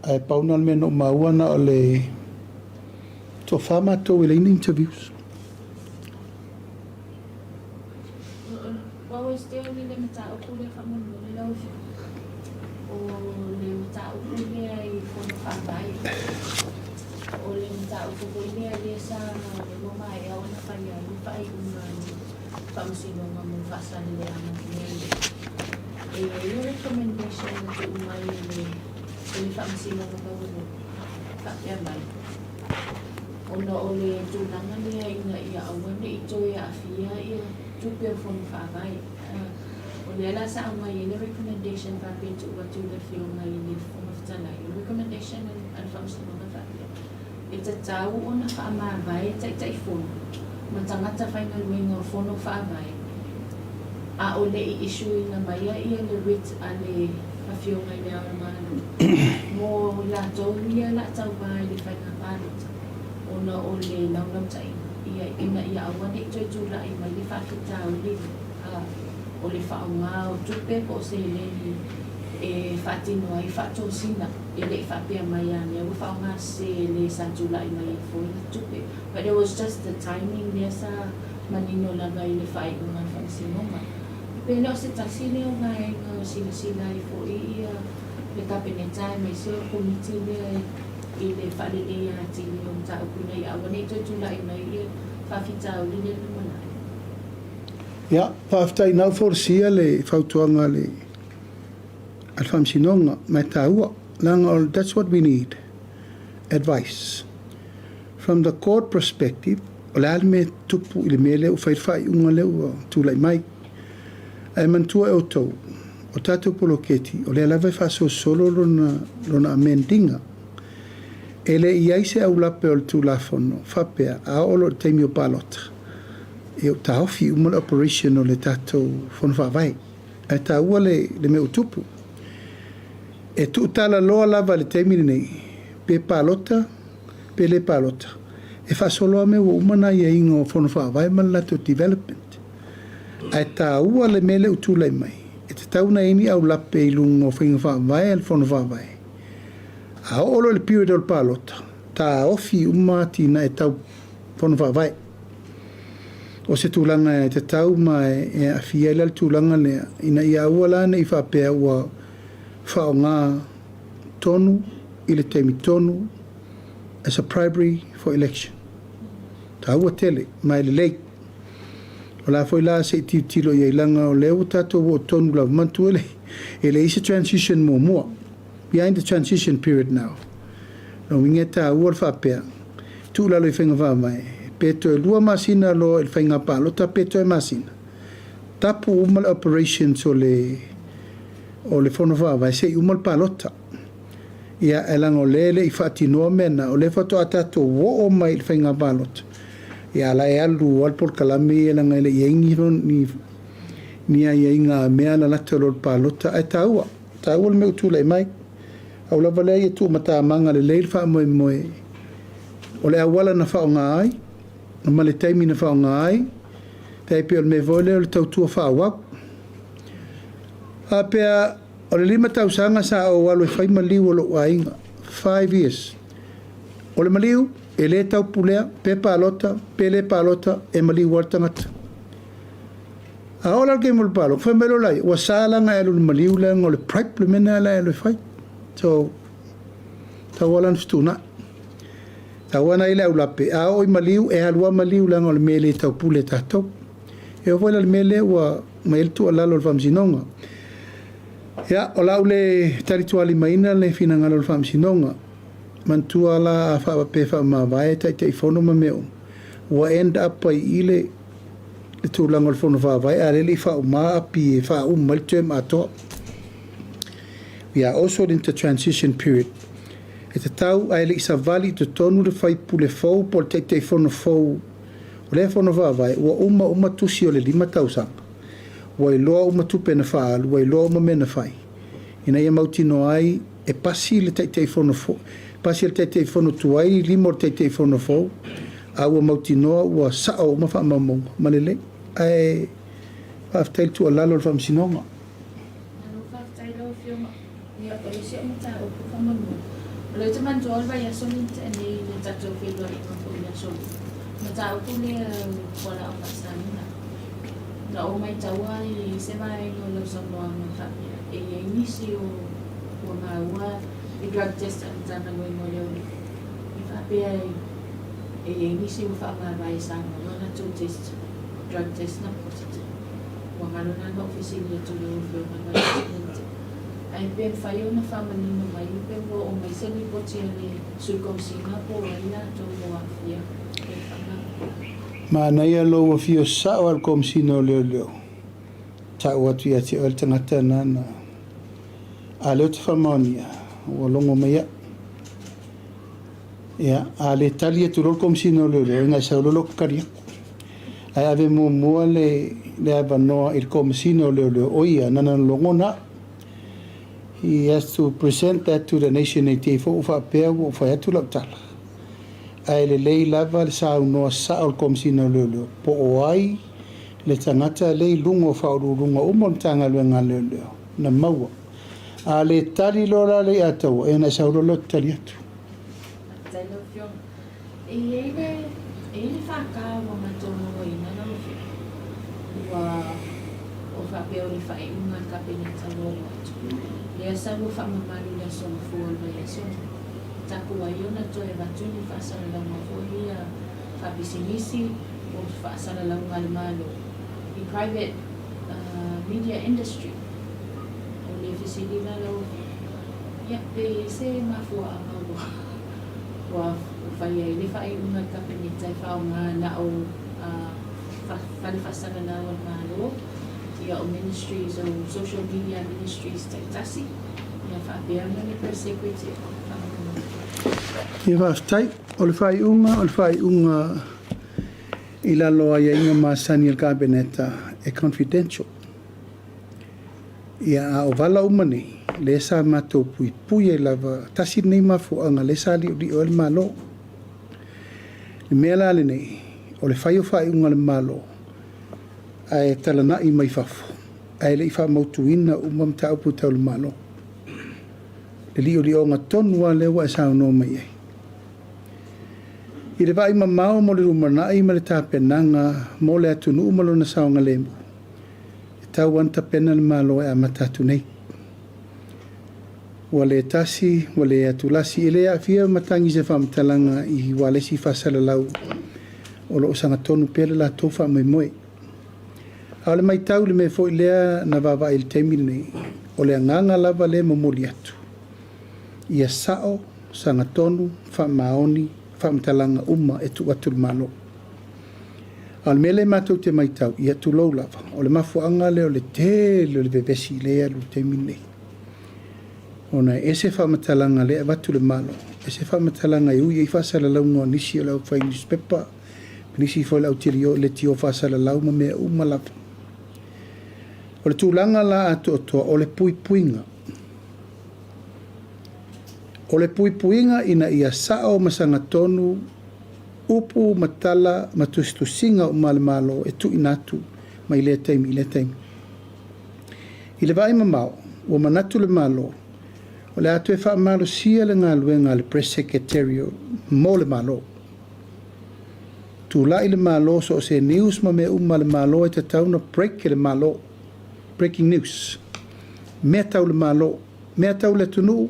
Ae pau na o le mea na ou maua na o le toafa matou e leai ni interviews. Ua still i le mataupu lea faamolemole lau Afioga. O le mataupu lea i Fono Faavae. O le mataupu foi lea lea sa ua maea ona fai ai le faaiuga a le Faamasinoga mo faasaleleaga mea ia. E i ai le recommendation na tuu mai e le Faamasinoga Maualuga faapea mai, ona o le tulaga lea ina ia aua ne i toe aafia ia tupe o Fono Faavae. O lea la sa aumai ai le recommendation faapea e tuu atu i le Afioga i le Fofoga Fetalai. O le recommendation a le Faamasinoga faapea, e tatau ona faamavae Taitaifono ma tagata faigaluega o Fono Faavae a o le i issue-ina mai ia le writ a le Afioga i le Ao o le Malo mo latou ia la tauva i le faiga palota ona o le laulautaiga ia ina ia aua ne i toe tulai mai le faafitauli o le faaaoga o tupe po o seleni e faatino ai faatosina e le i faapea mai a mea ua faaaoga se le sa tulai mai ai foi le tupe. But it was just the timing lea sa manino lava i le faaiuga a le Faamasinoga. Pe le o se tasi lea o vaega o silasila ai foi ia le Kapeneta aemaise o le Komiti lea i le faaleleia atili o mataupu ina ia aua ne i toe tulai mai ia faafitauli lea i le lumanai. Ia, faafetai na folasia le fautuaga a le Faamasinoga, ma e taua. Leaga that's what we need, advice. From the court perspective, o le a le mea tupu i le mea lea ua fai le faaiuga lea ua tulai mai. Ae manatua e outou, o tatou poloketi, o lea lava e faasolosolo lona amend-iga. E le i ai se aulape o le Tulafono faapea, a oo loa i le taimi o palota, e o taofi uma le operation o le tatou Fono Faavae. Ae taua le le mea ua tupu. E tuutalaloa lava i le taimi lenei, pe palota pe le palota, e faasolo lava mea ua uma ona aiaiga o Fono Faavae ma le latou development. Ae taua le mea lea ua tulai mai, e tatau ona i ai ni aulape i luga o faiga faavae a le Fono Faavae. A oo loa i le period o le palota, taofi uma atinae tau Fono Faavae. O se tulaga e tatau ma e aafia ai la le tulaga lea, ina ia aua la ne i faapea ua faaaoga tonu i le taimi tonu as a primary for election. Taua tele ma e lelei. O la foi la se i tilotilo i ai leaga o lea ua tatou oo tonu lava, manatua e e leai se transition muamua. We are in the transition period now. Lona uiga e taua le faapea, tuu i lalo i faiga faavae, pe toe lua masina loa i le faiga palota pe toe masina, tapu uma le operations o le o le fono faavae se i uma le palota. Ia, ae leaga o lea e le i faatinoa mea na, o lea faatoa tatou oo mai i le faiga palota, ia a la e alu lava le polokalame ia leaga e le i i ai ni ni ni aiaiga a mea lalata loa i le palota, ae taua, taua le mea ua tulai mai. Au lava lea ia tuumatamaga lelei le faamoemoe o le auala na faaaoga ai ma le taimi na faaaoga ai, tai pei o le mea foi lea o le tautua faaauau. Faapea o le lima tausaga sa ou alu e fai maliu o lou aiga, 5 years. O le maliu, e le taupulea, pe palota, pe le palota, e maliu lava le tagata. A oo la i le taimi o le palota, fai mai loa laia, ua sa la ona e alu i le maliu leaga o le bribe le mea lena la e alu e fai. So, tau lava la ona fetuunai. Tau lava ona i ai le aulape, a oo i maliu, e alu lava maliu leaga o le mea e le taupule e tatou. E oo foi la i le mea lea ua aumai ai le tuualalo a le Faamasinoga. Ia, o le a ou le talitualimaina le finagalo o le Faamasinoga. Manatua la a faapea e faamavae Taitaifono ma mea uma, ua end up ai i i le le tulaga o le Fono Faavae a o lea e le i faauma api e faauma ai le term atoa. We are also in the transition period. E tatau ae le i savali i totonu le faipule fou po o le Taitaifono fou o lea Fono Faavae, ua uma uma tusi o le lima tausaga. Ua iloa uma tupe na faaalu, ua iloa uma mea na fai, ina ia mautinoa ai e pasi le Taitaifono fou, pasi e le Taitaifono tuai lima o le Taitaifono fou, a ua mautinoa ua sao uma faamaumauga ma lelei. Ae faafetai i le tuualalo a le Faamasinoga. Malo faafetai lau Afioga. Ia, o le isi au mataupu faamolemole, o lea ou te manatua o le vaiaso lea na tea nei i le tatou feiloaiga foi i le aso Lua, mataupu lea o fualaau faasaina. Na ou maitaua i se vaega o lau saunoaga faapea e i ai nisi o ua maua i drug test a le Matagaluega o Leoleo e faapea e i ai nisi ua faamavae sa maua latou test, drug test na positive. Ua galo la na ou fesili atu i lau Afioga i le vaiaso lea na tea. Ae pe mafai ona faamanino mai pe ua oo mai se lipoti a le Sui Komesina po o ai latou ua aafia i le faamavae. Manaia lou afio sao a le Komesina o Leoleo, tau atu ia te oe le tagata lena na. A lea ou te faamaonia, ua logo mai au. Ia, a le tali atu loa le Komesina o Leoleo, ina e sau loa lou tali atu. Ae ave muamua le, le avanoa i le Komesina o Leoleo, o ia, nana na logona au. He has to present that to the nation nei te i foi ua faapea ua ou fai atu lau tala. Ae lelei lava le saunoa sao o le Komesina o Leoleo po o ai le tagata lea i luga o faauluuluga uma o le Matagaluega a Leoleo na maua. A le tali loa la le Iataua, ia ona e sau loa lea ou te tali atu. Faafetai lau Afioga. E i ai le, e i ai le FK ua matou mauaina lau Afioga, ua, ua faapea o le faaiuga a le Kapeneta ua oo atu, lea sa ua faamamalu i le aso Gafua o le vaiaso lenei. Taku ai ona toe avatu ni faasalalauga foi ia faapisinisi po o faasalalauga a le Malo i private media industry. O le fesili la lau Afioga, ia pe i ai se mafuaaga ua ua fai ai le faaiuga a le Kapeneta e faaaoga na o fale faasalalau a le Malo, ia o ministries o social media ministries taitasi, ia faapea ma le Press Secretary. Ia faafetai. O le faaiuga, o le faaiuga i lalo o aiaiga masani a le Kapeneta e confidential. Ia, a o vala uma nei, lea sa matou puipui ai lava, tasi lenei mafuaaga lea sa liolio ai le Malo. Le mea la lenei, o le fai o faaiuga a le Malo, ae talanai mai fafo, ae le i faamautuina uma mataupu tau le Malo. Le liolioga tonu lava lea ua e saunoa mai ai. I le vaai mamao mo le lumanai ma le tapenaga mo le atunuu ma lona saogalemu, e tatau lava ona tapena le Malo e amata atu nei. Ua le tasi, ua le atulasi, e le aafia matagi i se faamatalaga i ualesi faasalalau o lo o sagatonu pea le latou faamoemoe. A o le matau i le mea foi lea na vaavaai i le taimi lenei, o le agaga lava lea e momoli atu, ia sao, sagatonu, faamaoni faamatalaga uma e tuu atu i le Malo. A o le mea lea matou te matau, ia tulou lava, o le mafuaaga lea o le tele o le vevesi lea e alu i le taimi lenei. Ona e ese faamatalaga lea e avatu i le Malo, ese faamatalaga e ui ai faasalalauga o nisi o le aufai newspaper, nisi foi o le au leitio faasalalau ma mea uma lava. O le tulaga la atoatoa o le puipuiga. O le puipuiga ina ia sao ma sagatonu upu ma tala ma tusitusiga uma a le Malo e tuuina atu mai lea taimi i lea taimi. I le vaai mamao, ua manatu le Malo, o le a toe faamalosia le galuega a le Press Secretary mo le Malo. Tulai le Malo so o se news ma mea uma a le Malo e tatau ona break e le Malo. Breaking news. Mea tau le Malo, mea tau le atunuu,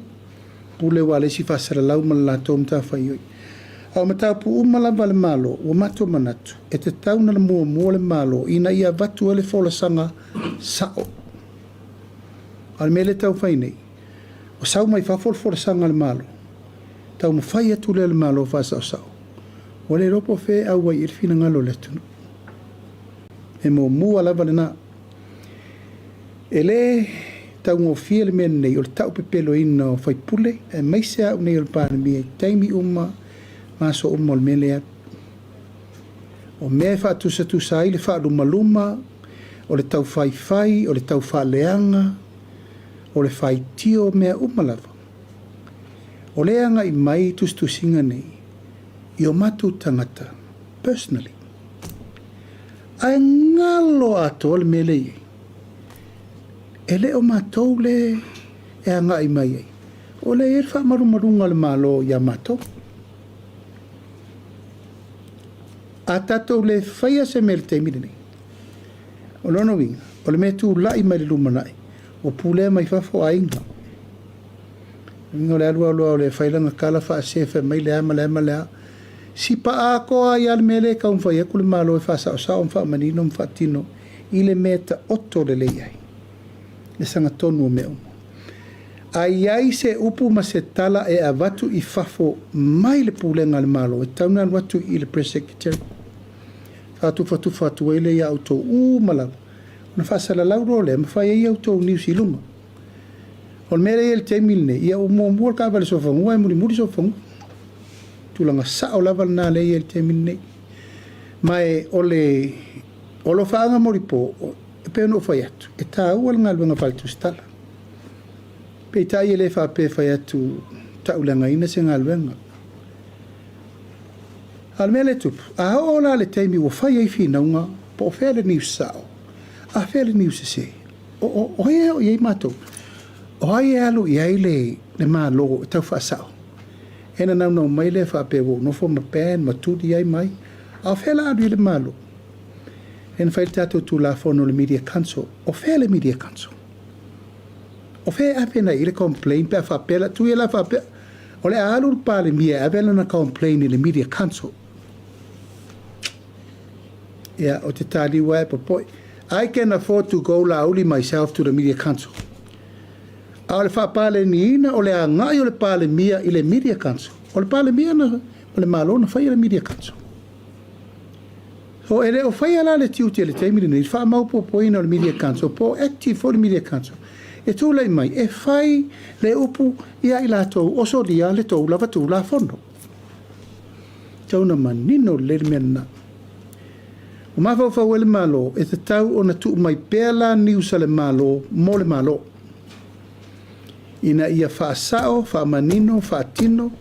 pule ua le isi faasalalau ma le latou matafaioi. A o mataupu uma lava a le Malo, ua matou manatu, e tatau ona muamua le Malo ina ia avatu ai le folasaga sao. A o le mea lea e taumafai nei, ua sau mai fafo le folasaga a le Malo, taumafai atu lea e le Malo faasaosao, ua le iloa po o fea e auai i ai le finagalo o le atunuu. E muamua lava lena. E le taugofie le mea lenei o le taupepeloina o faipule, aemaise au nei o le Palemia i taimi uma ma aso uma o le mea lea. O mea e faatusatusa ai le faalumaluma, o le taufaifai, o le taufaaleaga, o le faitio, mea uma lava. O lea e agai mai tusitusiga nei i o matou tagata personally. Ae galo atoa le mea lea i ai. E le o matou le e agai mai ai. O lea e i ai le faamalumaluga a le Malo ia matou. A tatou le faia se mea i le taimi lenei, o lona uiga, o le mea tulai mai le lumanai, ua pulea mai fafo aiga. Uiga o le alu alu lava o le fai lana tala faasese fai mai le a ma le a ma le a. Sipa atoa ai lava le mea lea e taumafai atu le Malo e faasaosao ma faamanino ma faatino i le mea e taoto lelei ai le sagatonu o mea uma. A i ai se upu ma se tala e avatu i fafo mai le pulega a le Malo, e tatau ona alu atu i le Press Secretary. Faatufatufa atu ai lea ia outou uma lava, ona faasalalau loa lea ma fai ai a outou news i luga. O le mea lea e i ai i le taimi lenei, ia ua muamua le taavale sofanua ae mulimuli sofanua. Tulaga sao lava lena lea e i ai i le taimi lenei. Ma e o le alofaaga molipo, e pei ona ou fai atu, e taua le galuega faale-tusitala. Peitai e le faapea e fai atu tauleagaina se galuega. A o le mea lea e tupu, a oo la le taimi ua fai ai finauga, po o fea le news sao, a fea le news sese, o ai e oo i ai matou? O ai e alu i ai le Malo e tau faasao? E na naunau mai lea faapea ua ou nofo ma ban ma tuli ai mai. A o fea la alu i ai le Malo? E na fai le tatou Tulafono o le Media Council. O fea le Media Council? O fea e ave nei i le complaint pe a faapea la, tui e la faapea, o le a alu le Palemia e ave lana complaint i le Media Council. Ia, o te taliu ae popoi. I can afford to go lauli myself to the Media Council. A o le faapaleniina o le agai o le Palemia i le Media Council. O le Palemia na, o le Malo na faia le Media Council. So, e le o faia la le tiute i le taimi lenei, le faamaopoopoina o le Media Council, po o active foi le Media Council. E tulai mai, e fai le upu ia i latou o solia le tou lava Tulafono. Tau na manino lelei le mea lena. Ua mafaufau ai le Malo e tatau ona tuu mai pea la news a le Malo mo le Malo ina ia faasao, faamanino, faatino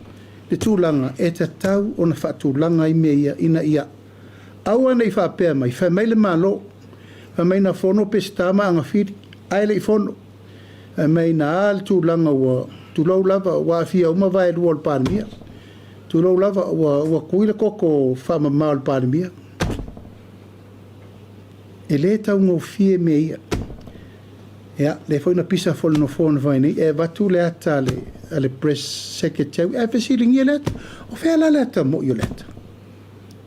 le tulaga e tatau ona faatulaga ai mea ia ina ia aua ne i faapea mai, fai mai le Malo, fai mai na fono Peseta ma Agafili ae le i fono, fai mai na a le tulaga ua, tulou lava, ua aafia uma vaelua o le Palemia, tulou lava, ua tui le toto faamama o le Palemia. E le taugofie mea ia. Ia, lea foi na pisa foi le nofoa na fai nei, e avatu le ata a le press secretary, ae fesiligia le ata, o fea la le ata mo'i o le ata?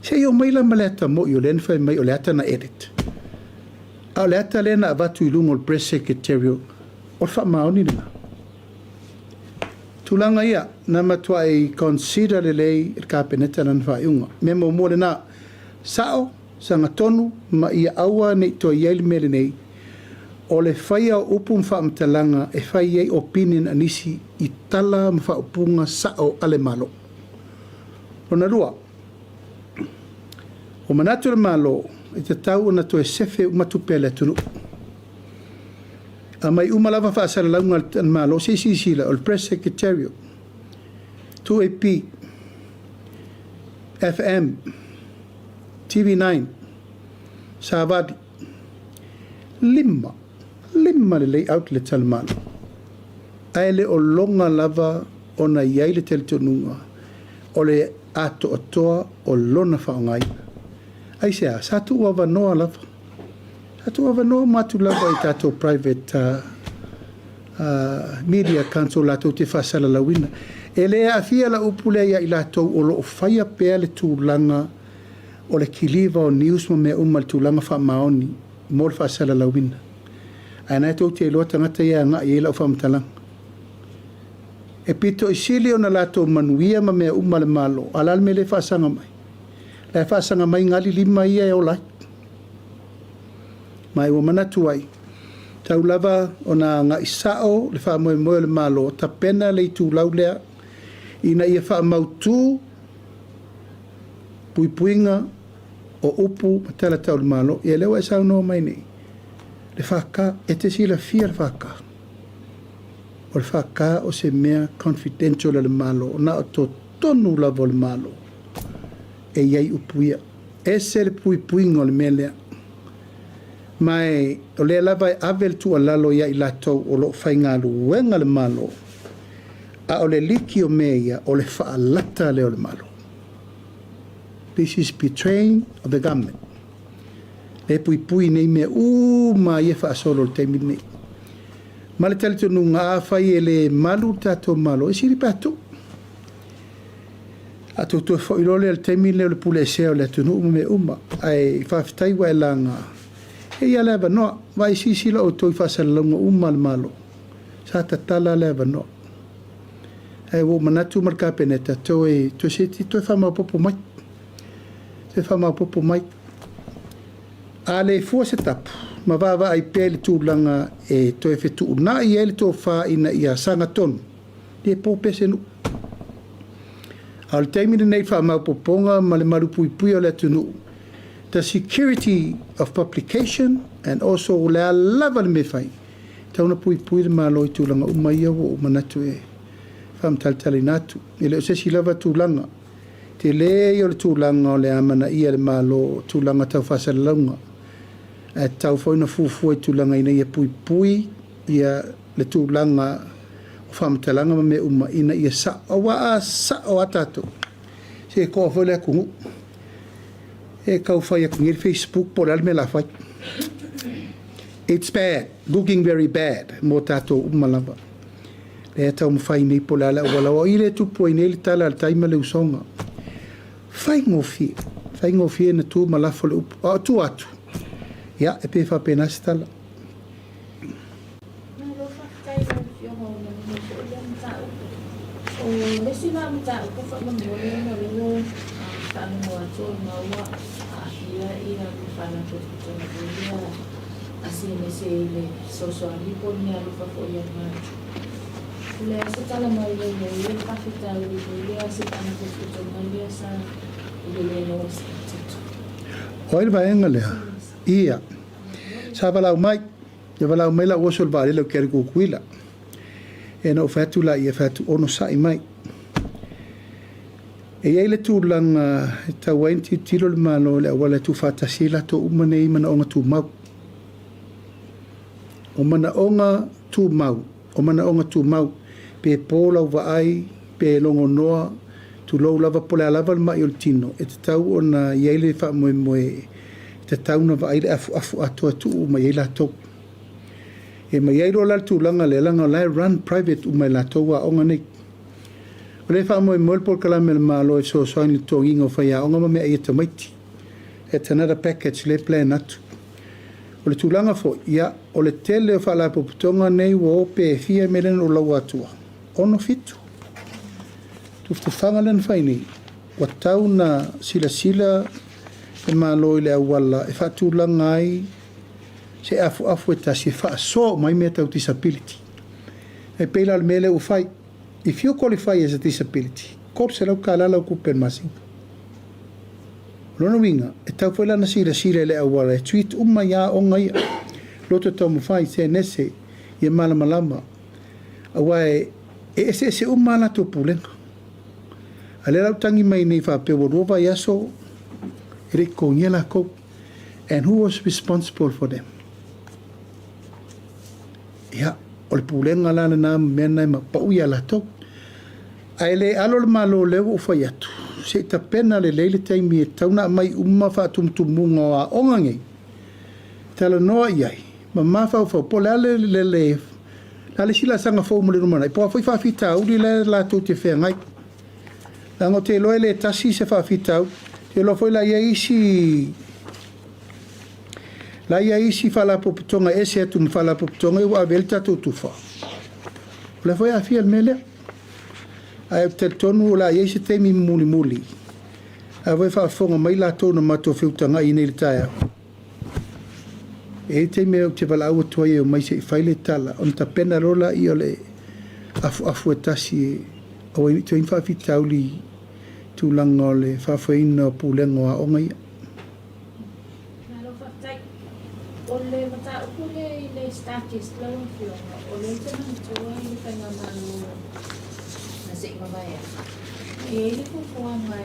Se i omai la ma le ata mo'i o lea na fai mai o le ata na edit. A o le ata lea na avatu i luga o le press secretary, o le faamaoni lena. Tulaga ia, na matuai consider lelei e le Kapeneta lana faaiuga. Mea muamua lena, sao, sagatonu ma ia aua ne i toe i ai le mea lenei, o le faia o upu ma faamatalaga e fai ai opinion a nisi i tala ma faaupuga sao a le Malo. Lona lua, ua manatu le Malo e tatau ona toe sefe uma tupe a le atunuu. Aumai uma lava faasalalauga a le Malo, se i silasila, o le Press Secretariat, 2AP, FM, TV9, Savali, 5 lelei outlet a le Malo. Ae le o loga lava ona i ai le talitonuga o le atoatoa o lona faaaogaina. Aisea? Sa tuu avanoa lava. Sa tuu avanoa uma atu lava i tatou private media council latou te faasalalauina. E le aafia lau upu lea ia i latou o lo o faia pea le tulaga o le kiliva o news ma mea uma i le tulaga faamaoni mo le faasalalauina. Ae na e tou te iloa tagata ia e agai i ai lau faamatalaga. E pito i sili ona latou manuia ma mea uma a le Malo, a o le a le mea lea e faasaga mai? La e faasaga mai gali lima ia e ola ai. Ma ua manatu ai, tau lava ona agai sao le faamoemoe o le Malo, tapena le itulau lea ina ia faamautu puipuiga o upu ma tala tau le Malo. Ia lea ua e saunoa mai nei, le FK, e te silafia le FK. O le FK o se mea confidential a le Malo, na o totonu lava o le Malo e i ai upu ia. Ese le puipuiga o le mea lea. Ma o lea lava e ave le tuualalo ia i latou o lo o faigaluega le Malo, a o le liki o mea ia, o le faalata lea o le Malo. This is betraying of the government. Le puipui nei mea uma ia faasolo i le taimi lenei. Ma le talitonuga, afai e le malu le tatou Malo, e sili pe a tuu. A tou toe foi loa lea i le taimi lea o le pule esea o le atunuu ma mea uma. Ae faafetai ua e laga. E i ai le avanoa. Vaai silasila outou i faasalalauga uma a le Malo. Sa tatala le avanoa. Ae ua ou manatu ma le Kapeneta, toe, toe se i toe faamaopoopo mai. Toe faamaopoopo mai. A le fua se tapu, ma vaavaai pea i le tulaga e toe fetuunai ai le tofa ina ia sagatonu, le po pea se nuu. A o le taimi lenei i le faamaopoopoga ma le malupuipuia o le atunuu, the security of publication and also o le a lava le mea e fai, e tatau ona puipui le Malo i tulaga uma ia ua ou manatu e faamatalatalaina atu. E le o se isi lava tulaga, tele ia o le tulaga o le amanaia e le Malo o tulaga tau faasalalauga, ae tatau foi ona fuafua i tulaga ina ia puipui ia le tulaga o faamatalaga ma mea uma ina ia sao. Aua a sao lava tatou, se e toa foi le atunuu. E tau fai atu nei le Facebook po o le a le mea o le a fai. It's bad, looking very bad mo tatou uma lava. Lea e taumafai nei po o le a le auala. Aua o i lea e tupu ai nei le tala a le tai ma le usoga. Faigofie, faigofie na tu ma lafo le upu. A o tua atu, ia, e pei e faapena se tala. Malo faafetai i lau Afioga ua manino foi lea mataupu. O le isi la mataupu faamolemole ona o lea ua faalogo atu o lena ua aafia le Faalapotopotoga foi lea a CNSA i le fesoasoani po o le meaalofa foi a le Malo. O le a se tala mai i ai le faafitauli foi lea a se Faalapotopotoga lea sa i le le loa o se O ai le vaega lea? Ia. Sa valaau mai. Ia valaau mai la'u oso i le vaalele ou te alu i Tutuila. Ia na ou fai atu laia, fai atu, Onosa'i mai. E i ai le tulaga e tatau ai ona tilotilo le Malo i le auala e tuufaatasi ai latou uma nei i manaoga tumau. O manaoga tumau, o manaoga tumau, pe po lau vaai, pe logonoa, tulou lava po o le a lava le ma'i o le tino, e tatau ona i ai le faamoemoe e tatau ona vaai le afuafu atoa e tuu uma i ai latou. E ma i ai loa la le tulaga lea, leaga o la e run private uma e latou aoga nei. O lea e faamoemoe le polokalame a le Malo e fesoasoani i le totogiina o faiaoga ma meaai a tamaiti. It's another package lea e plan atu. O le tulaga foi, ia, o le tele o faalapotopotoga nei ua o pe fia mea lea na ou laua atua? Ono, fitu. Tufatufaga lea na fai nei, ua tau na silasila le Malo i le auala e faatulaga ai se afuafu e tasi e faasoa uma ai mea tau disability. E pei la o le mea lea ua fai, if you qualify as a disability, $300 lau tupe i le masina. O lona uiga, e tatau foi la ona silasila i le auala e treat uma ai aoga ia, loto taumafai, senese, ia malamalama, aua e eseese uma a latou pulega. A o lea la ua tagi mai nei faapea ua lua vaiaso e le i totogia latou. And who was responsible for them? Ia, o le pulega la lena ma mea na e mapau ia latou. Ae le alo le Malo lea ua ou fai atu, se i tapena lelei le taimi e tatau ona aumai uma faatumutumuga o aoga nei, talanoa i ai, ma mafaufau po o le a le, le, le, a le isi laasaga fou mo le lumanai, po o a foi faafitauli la latou te feagai. Leaga ou te iloa e le tasi se faafitauli. Ou te iloa foi la i ai isi la i ai isi faalapotopotoga e ese atu ma faalapotopotoga ia ua ave i ai le tatou tufa. O lea foi e aafia i le mea lea. Ae ou te talitonu o le a i ai se taimi mulimuli, a foi e faafofoga mai latou na matou feutagai nei i le taeao. E i ai taimi ou te valaau atu ai e omai se i fai le tala, ona tapena loa lea o le afuafu e tasi e aua ai ne i toe i ai ni faafitauli i tulaga o le faafoeina o pulega o aoga ia. Malo faafetai. O le mataupu lea i le StarKist lau Afioga, o lea ou te manatua i le Faigamalo na se i mavae atu, e i ai le fuafuaga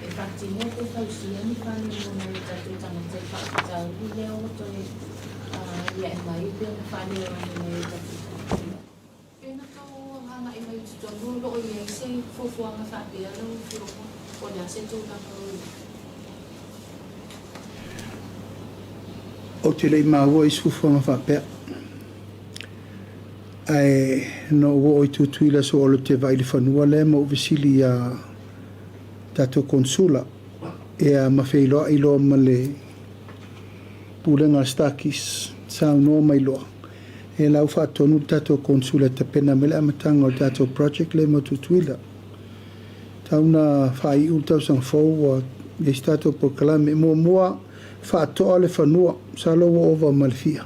e faatino pe fausia ni fale mo nai o tatou tagata i faafitauli lea ua toe aliae mai pei ona faaleo e nai o tatou tagata. Pe na tou agai mai i totonu o lo o i ai se fuafuaga faapea lau Afioga, po o le a se tulaga o i ai? Ou te le i maua i se fuafuaga faapea. Ae na ou oo i Tutuila aso Olo ou te vaai i le fanua lea ma ou fesili iā tatou Konesula ia ma feiloai loa ma le Pulega a le Starkist, saunoa mai loa, e lau faatonu le tatou Konesula e tapena mai le amataga o le tatou project lea mo Tutuila. Tau na faaiu le tausaga fou ua i ai se tatou polokalame. Muamua, faatoa le fanua, masalo ua ova ma le fia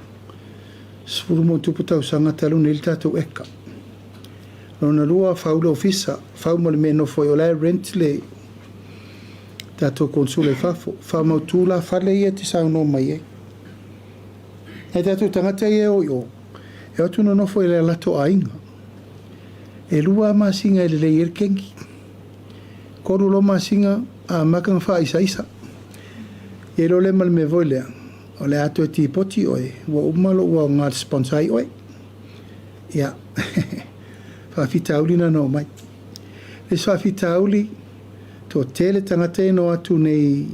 10+ tausaga talu nei le tatou eka. Lona lua, fau le ofisa, fau ma le mea e nofo ai, o la e rent le tatou konesula i fafo. Faamautu la fale ia e te saunoa mai ai. Nai tatou tagata ia e o i o, e o atu nonofo i le latou aiga. E lua lava masina e lelei ai le kegi. Tolu loa masina, amata ona faaisaisa. Ia iloa lea ma le mea foi lea, o le a toe tipoti oe, ua uma lou aoga e sponsor ai oe. Ia, faafitauli na na omai. Le isi faafitauli, toatele tagata ia na o atu nei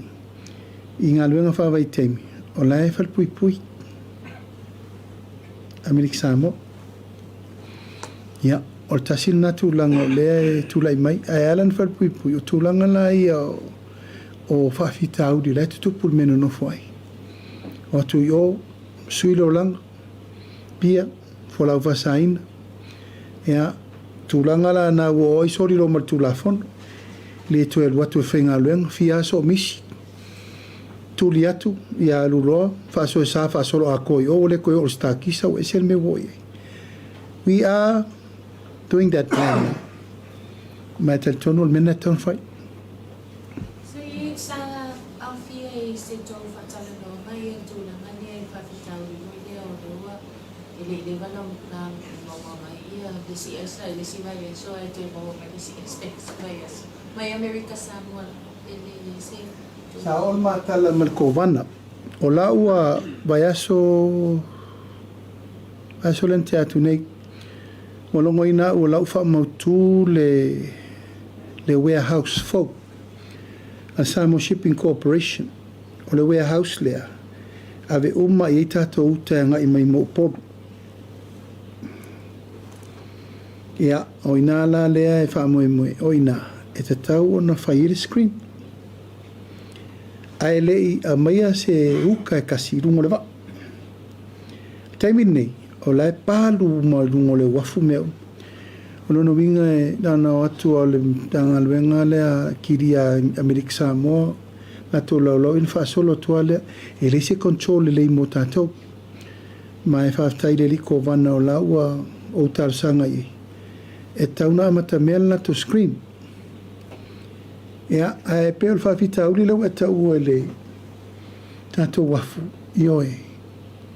i galuega faavaitaimi, o la e falepuipui. Amerika Samoa. Ia, o le tasi lena tulaga o lea e tulai mai. Ae ala ona falepuipui, o tulaga la ia o faafitauli o la e tutupu i le mea e nonofo ai. O atu i o, sui le olaga, pia, folau faasaina. Ia, tulaga la na ua o ai soli loa ma le Tulafono, le toe alu atu e faigaluega, fia aso o misi, tuli atu, ia alu loa, faasoesa faasoloatoa i o, ua le toe oo i le Stakisa, ua ese le mea ua oo i ai. We are doing that plan. Ma e talitonu o le mea lena e tatau ona fai. Sa aofia i se. le i leva na maua mai ia le CS la i le isi vaiaso ae toe maua mai le CS i le isi vaiaso. Mai Amerika Samoa e le i ai se Sa oo le matala ma le kovana. O la ua vaiaso, vaiaso lea na tea atu nei, ua logoina au o la ua faamautu le le warehouse fou a le Samoa Shipping Corporation. O le warehouse lea, ave uma i ai tatou uta e agai mai mo Upolu. Ia, o ina la lea e faamoemoe, o ina e tatau ona fai ai le screen. Ae le i aumaia se uka e tasi i luga o le vaa. O le taimi lenei, o la e palu uma i luga o le uafu mea uma. O lona uiga e na ona o atu lava o le Matagaluega lea kilia a Amerika Samoa latou laulau ona faasolo atu lava lea. E leai se control lelei mo tatou. Ma e faafetai i le alii Kovana o la ua ou talosaga i ai, e tatau ona amatamea le latou screen. Ia, ae pei o le faafitauli lea ua e taua i le tatou uafu, ioe,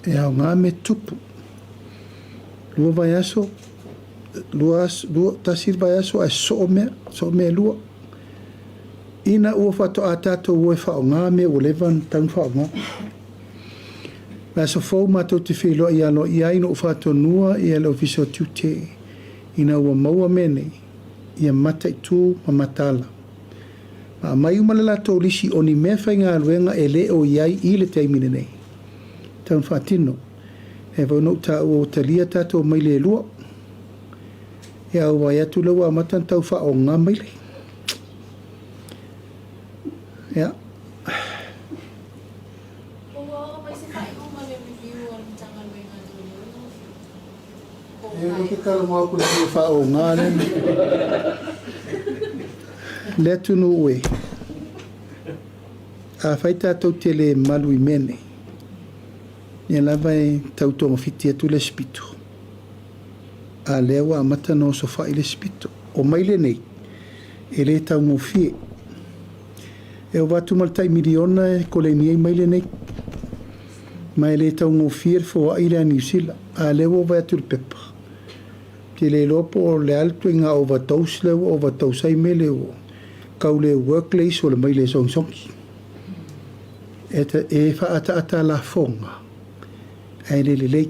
e aoga mea tutupu. 2 vaiaso, 2 aso, 1 le vaiaso ae sosoo mea, sosoo mea e lua. Ina ua faatoa tatou o e faaaoga mea ua leva ona tatau ona faaaoga. O le aso fou matou te feiloai aloaia ai na ou faatonuina le Ofisa o Tiute ina ua maua mea nei, ia mataitu ma mataala. Ma aumai uma le latou lisi o ni mea faigaluega e le o i ai i le taimi lenei. E tatau ona faatino. E pei foi ona ou taua ua talia tatou maile e 2. Ia ua vaai atu lea ua amata ona tau faaoga maile. Ia. Ua oo mai se faaiuga o le review a le Matagaluega a Leoleo lau Afioga? Po o E ou te talanoa atu i le mea faaoga lea. Le atunuu e, afai tatou te le malu i mea nei, ia lava e tau togafiti atu le isi pito. A lea ua amata ona osofai le isi pito. O maile nei, e le taugofie. E ova atu ma le tai miliona e koleni ai maile nei. Ma e le taugofie le foai lea a Niu Sila. A lea ua vaai atu i le pepa. Ou te le iloa po o le a le ituaiga overdose lea ua overdose ai mele ua tau le work le isu o le maile e sogisogi. E faaataata lafoga ae le lelei.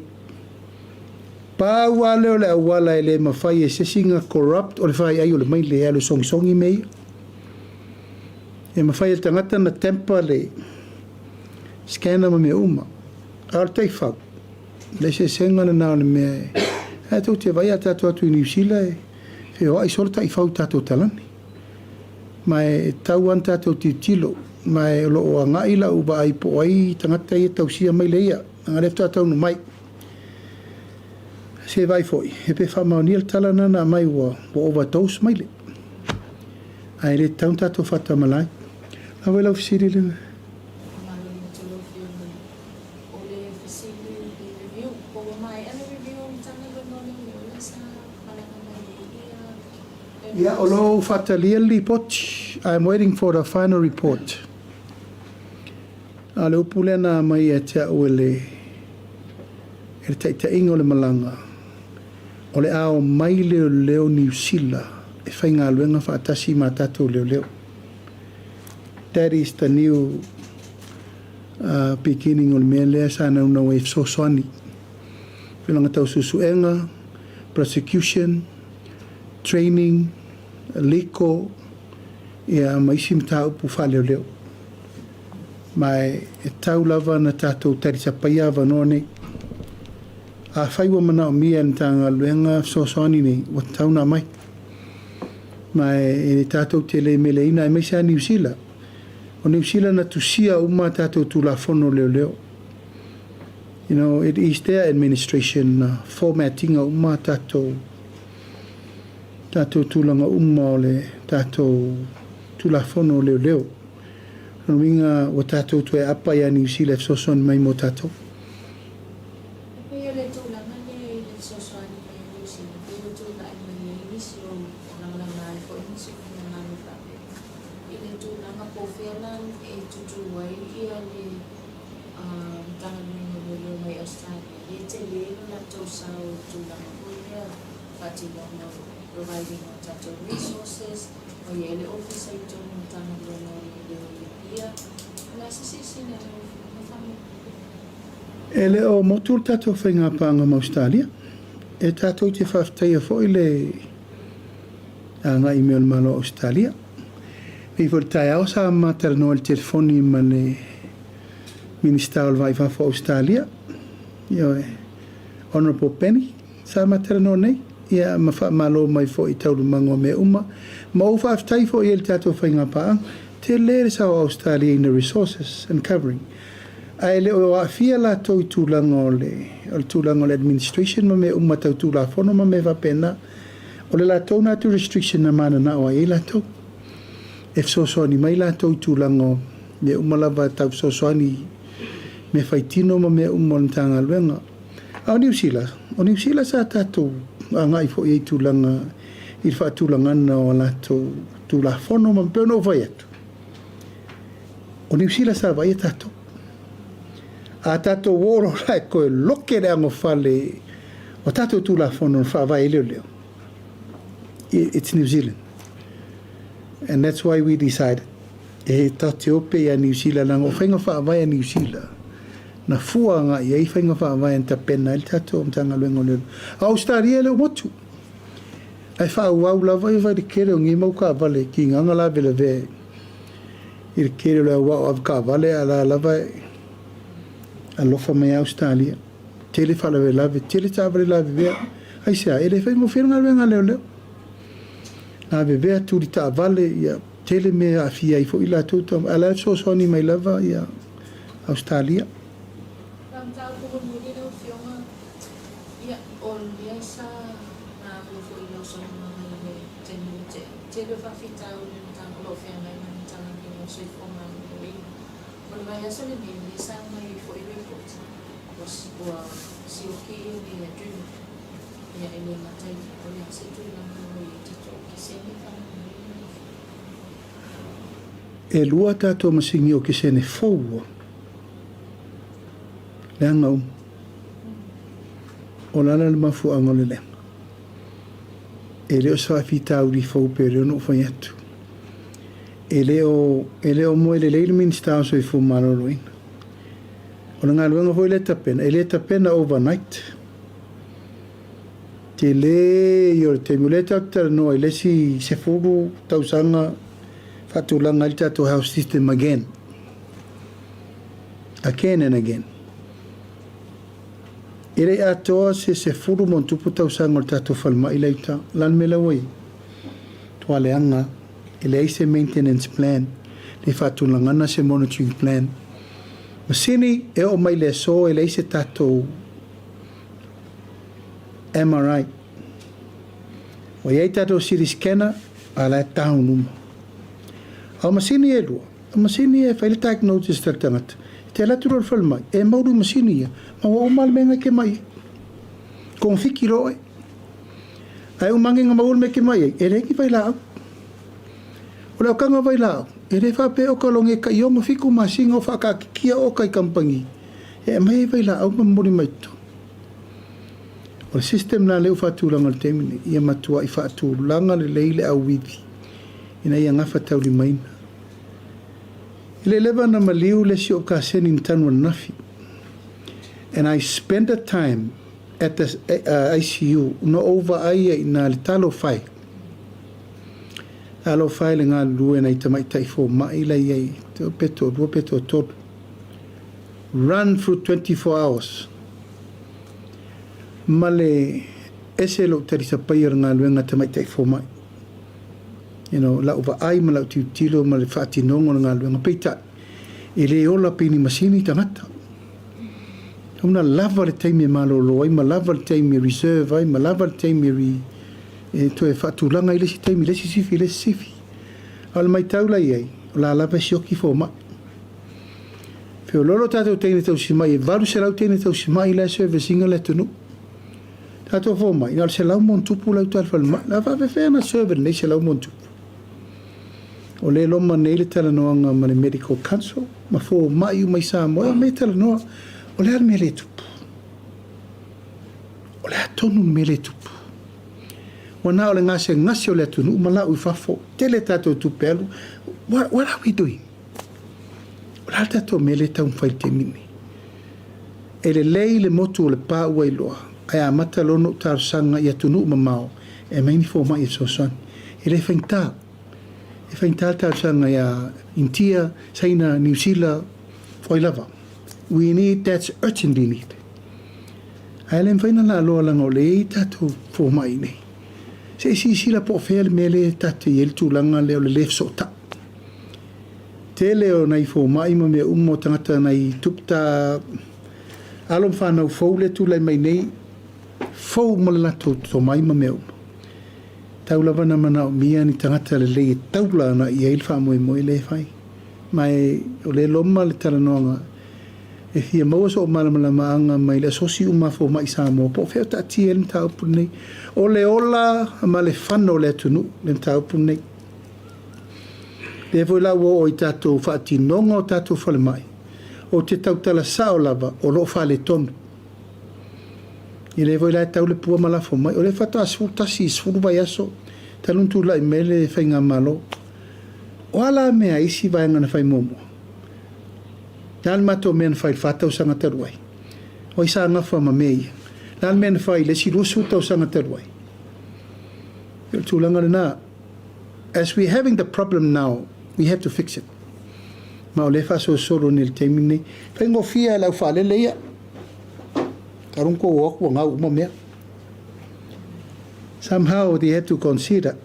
Pau lava lea o le auala e le mafai e se isi ona corrupt o le faiai o le maile e alu e sogisogi mea ia. E mafai e le tagata ona tamper le scanner ma mea uma. A o le taifau, o le eseesega lena o le mea e... Ae tou te vaai a tatou atu i Niu Sila e feoai solo taifau i tatou talane. Ma e tatau lava ona tatou tilotilo. Ma e o lo o agai lau vaai po o ai tagata ia e tausia maile ia. Leaga o lea faatoa taunuu mai. Se vaai foi, e pe faamaonia le tala lena na aumai ua overdose maile. Ae le tatau ona tatou faatamala ai. O le a foi lau fesili lena? Faamalo atu lau Afioga. O le fesili i le review, po ua maea le review o Matagaluega o Leoleo lea sa malaga mai ai ia Ia, o lo o faatalia le lipoti. I am waiting for the final report. A o le upu lea na aumai ia te au e le e le taitaiga o le malaga, o le a omai leoleo Niu Sila e faigaluega faatasi ma tatou leoleo. That is the new beginning o le mea lea sa naunau ai e fesoasoani. Tulaga tau suesuega, prosecution, training, legal, ia ma isi mataupu faaleoleo. Ma e tau lava ona tatou talisapaia avanoa nei. Afai ua manaomia e le Matagaluega fesoasoani nei, ua tatau ona aumai. Ma e tatou te le meleina aemaise lava Niu Sila. O Niu Sila na tusia uma a tatou Tulafono Leoleo. You know, it is their administration na format ina uma a tatou tatou tulaga uma o le tatou Tulafono Leoleo. O lona uiga ua tatou toe aapa ia Niu Sila e fesoasoani mai mo tatou. E pei o le tulaga lea i le fesoasoani mai a Niu Sila, pei ua tulai mai ai nisi o lagalaga ai foi nisi o finagalo faapea i le tulaga po o fea la e tutū ai le Matagaluega o Leoleo mai Ausetalia. E tele lo latou sao i tulaga foi lea faatinoga o providing o tatou resources ma i ai le ofisa i totonu o Matagaluega o Leoleo i Apia. O le a se silasila a lau Afioga faamolemole? E le o motu le tatou faigapaaga ma Ausetalia. E tatou te faafetaia foi le agai mai o le Malo o Ausetalia. Nei foi i le taeao sa ma talanoa i le telefoni ma le Minisita o le Va i Fafo o Ausetalia, ioe, Honourable Penny, sa ma talanoa nei, ia ma faamalo mai foi i taualumaga o mea uma, ma ou faafetai foi i ai i le tatou faigapaaga. Tele le sao o Ausetalia in the resources and covering, ae le o aafia latou i tulaga o le, o le tulaga o le administration ma mea uma tau Tulafono ma mea faapena. O le latou na jurisdiction na mananao ai i ai latou. E fesoasoani mai latou i tulaga o mea uma lava tau fesoasoani i mea faitino ma mea uma o le Matagaluega. A o Niu Sila, o Niu Sila sa tatou agai foi i ai i tulaga i le faatulagaga o a latou Tulafono ma pei ona ou fai atu, o Niu Sila sa vaaia tatou. A tatou o loa la e toe loke le anofale o tatou Tulafono na faavae ai leoleo, it's New Zealand. And that's why we decided e tatou te o pea ia Niu Sila leaga o faiga faavae a Niu Sila na fua agai i ai faiga faavae na tapena ai le tatou Matagaluega o Leoleo. A o Ausetalia e le o motu. Ae faaauau lava ia fai le tele o nei mau taavale tigaga lavelavea i le tele o le auao avetaavale a la lava e alofa mai Ausetalia. Tele faalavelave, tele taavale lavevea. Aisea? E le faigofie le galuega a leoleo. Lavevea, tuli taavale, ia tele mea e aafia ai foi latou, ae la e fesoasoani mai lava ia Ausetalia. Lau mataupu mulimuli lau Afioga, ia, o lea sa maua foi i lau saunoaga i le taimi ua tea, tele o faafitauli o o lo o feagai ma le Matagaluega o Soifua Maloloina. O le vaiaso lenei, o lea sa aumai ai foi report ua, ua sioki le adrenaline, ia e le gata i lea, o le a se tulaga ua i ai tatou okesene faamolemole lau Afioga? E lua tatou masini okesene fou ua leaga uma. O le a la le mafuaaga o le leaga? E le o se faafitauli fou pei o lea na ou fai atu. E le o, e le o moe lelei le Minisita o Soifua Maloloina. O le galuega foi lea e tapena, e le tapena overnight. Tele ia o le taimi, o lea tatou te talanoa i le isi 10 tausaga faatulaga ai le tatou health system again. Again and again. E le i atoa se 10 ma ona tupu tausaga o le tatou falemai la i uta. O le a le mea la ua i ai? Matua leaga lava. E leai se maintenance plan, le faatulagana se monitoring plan. Masini e oo mai le aso e leai se tatou MRI. Ua i ai tatou CT scanner, a la e down uma. A o masini e lua, o masini e fai le diagnosis a le tagata, e te alu atu loa i le falemai, e maulu i masini ia, ma ua uma le mea e ke mai ai. Kogafiti loa oe. Ae uma ane na maua le mea e ke mai ai, e leai ni vailaau. O le aokaga vailaau, e le faapea oka logi e tai 6, 7 masina o faakaatitia oka i kamupani e aumai ai vailaau ma momoli mai totonu. O le system la lea ua faatulaga i le taimi nei, ia matuai faatulaga lelei le auivi ina ia gafataulimaina. E le leva ona maliu le isi ou kaseni na tanu ananafi. And I spent a time at the ICU na ou vaai ai i ina le talofa e. Talofa e le galulue nai tamaitai fomai la i ai, pe toalua pe toatolu. Run through 24 hours. Ma le ese lou talisapaia o le galuega a tamaitai fomai. You know, lau vaai ma lau tilotilo ma le faatinoga o le galuega. Peitai, e le ola pei ni masini tagata. Tatau ona lava le taimi e malolo ai, ma lava le taimi e reserve ai, ma lava le taimi e, re, e toe faatulaga ai le isi taimi, le isi sifi, le isi sifi. A o le maitau la i ai, o la lava e sioki fomai. Feoloolo tatou teine tausimai, e 800 teine tausimai la e service ina le atunuu. Tatou fomai, na o le 100 ma ona tupu la i uta i le falemai. O le a faapefea ona serve e lenei 100 ma ona tupu? O lea e loma nei le talanoaga ma le Medical Council ma fomai uma i Samoa e omai e talanoa, o le a le mea lea e tupu? O le a tonu le mea lea e tupu? Ua na o le gasegase o le atunuu ma lau i fafo. Tele tatou tupe alu. What are we doing? O le a le tatou mea lea e taumafai i le taimi lenei? E lelei le motu o Lepa ua iloa, ae amata loa ona ou talosaga i atunuu mamao e aumai ni fomai e fesoasoani. E le faigata. E faigata le talosaga ia Initia, Saina, Niu Sila, o ai lava. We need, that's urgently need. Ae le mafai ona laaloa leaga o lea e i ai tatou fomai i inei. Se i silasila po o fea le mea lea tatou te i ai le tulaga lea o le le fesootai. Tele o nai fomai ma mea uma o tagata nai tupta alo ma fanau fou lea e tulai mai nei, fou uma le latou tomai ma mea uma. Tau lava na manaomia ni tagata lelei e taula agai i ai le faamoemoe lea e fai. Ma e o lea e loma le talanoaga e fia maua sou malamalamaaga mai le asosi uma a fomai Samoa po o fea o taatia ai le mataupu lenei. O le ola ma le fano o le atunuu le mataupu lenei. Lea foi la ua oo i tatou faatinoga o tatou falemai, ou te tautala sao lava o lo o faaletonu. Ia lea foi la e tau le pua ma lafo mai. O lea faatoa 11 i 10 vaiaso talu ona tulai mai le faigamalo. O a la mea a isi vaega na fai muamua? Le a le matou mea na fai i le 4 tausaga talu ai? O ai sa gafa ma mea ia? Le a le mea na fai i le isi 20 tausaga talu ai? O le tulaga lena. As we having the problem now, we have to fix it. Ma o lea e faasolosolo nei i le taimi lenei. Faigofie lava i le aufaalele ia. Talu ona tou o atu ua gau uma mea. Somehow they have to consider.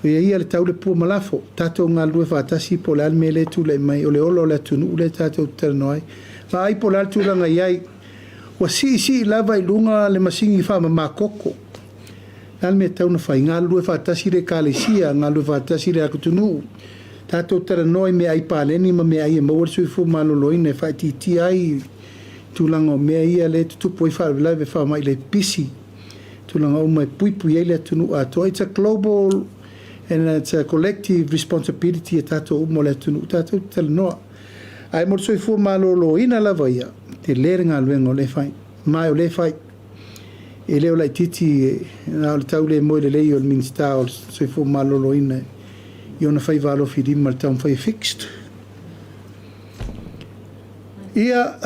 Ia ia le tau le pua ma lafo. Tatou galulue faatasi po o le a le mea lea e tulai mai. O le ola o le atunuu lea tatou te talanoa ai. Vaai po o le a le tulaga i ai. Ua siisii lava i luga le masini faamama toto. Le a le mea e tatau ona fai? Galulue faatasi le Ekalesia, galulue faatasi le atunuu. Tatou talanoa i meaai paleni ma meaai e maua le soifua maloloina e faaitiitia ai tulaga o mea ia lea e tutupu ai faalavelave faamai le pipisi, tulaga uma e puipui ai le atunuu atoa. It's a global and it's a collective responsibility a tatou uma o le atunuu, tatou te talanoa. Ae mo le soifua maloloina lava ia, tele le galuega o lea e fai, ma o lea e fai. E le o laitiiti na o le tau le moe lelei o le Minisita o le Soifua Maloloina i ona faiva alofilima i le taumafai e fixed. Ia,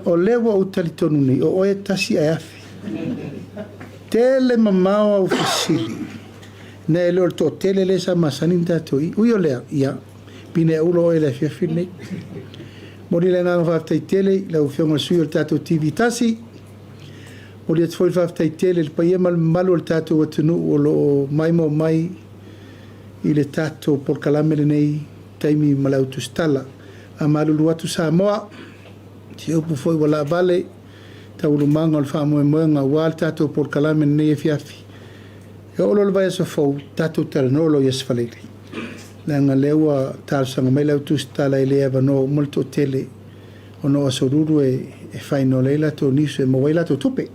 o lea ua ou talitonu nei, o oe e tasi ae afe. Tele mamao au fesili. Na e le o le toatele lea sa masani ona tatou i. Ui o lea, ia, pine aula oe i le afiafi lenei. Momoli le agaga faafetai tele i lau Afioga i le sui o le tatou TV tasi. Momoli atu foi le faafetai tele i le paia ma le mamalu o le tatou atunuu o lo o maimoa mai i le tatou polokalame lenei taimi ma le autusitala. Faamalulu atu Samoa, se upu foi ua laavale taualumaga o le faamoemoega aua le tatou polokalame lenei afiafi. E oo loa le vaiaso fou, tatou talanoa loa i Aso Faraile, leaga lea ua talosaga mai le autusitala e le avanoa uma le toatele ona o Aso Lulu e final ai latou news e maua ai latou tupe.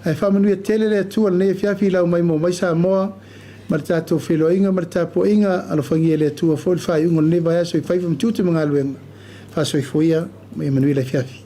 Ae faamanuia tele le Atua i lenei afiafi i lau maimoa mai Samoa ma le tatou feiloaiga ma le tapuaiga. Alofagia e le Atua foi le faaiuga o lenei vaiaso i faiva ma tiute ma galuega. Faasoifua ia ma ia manuia le afiafi.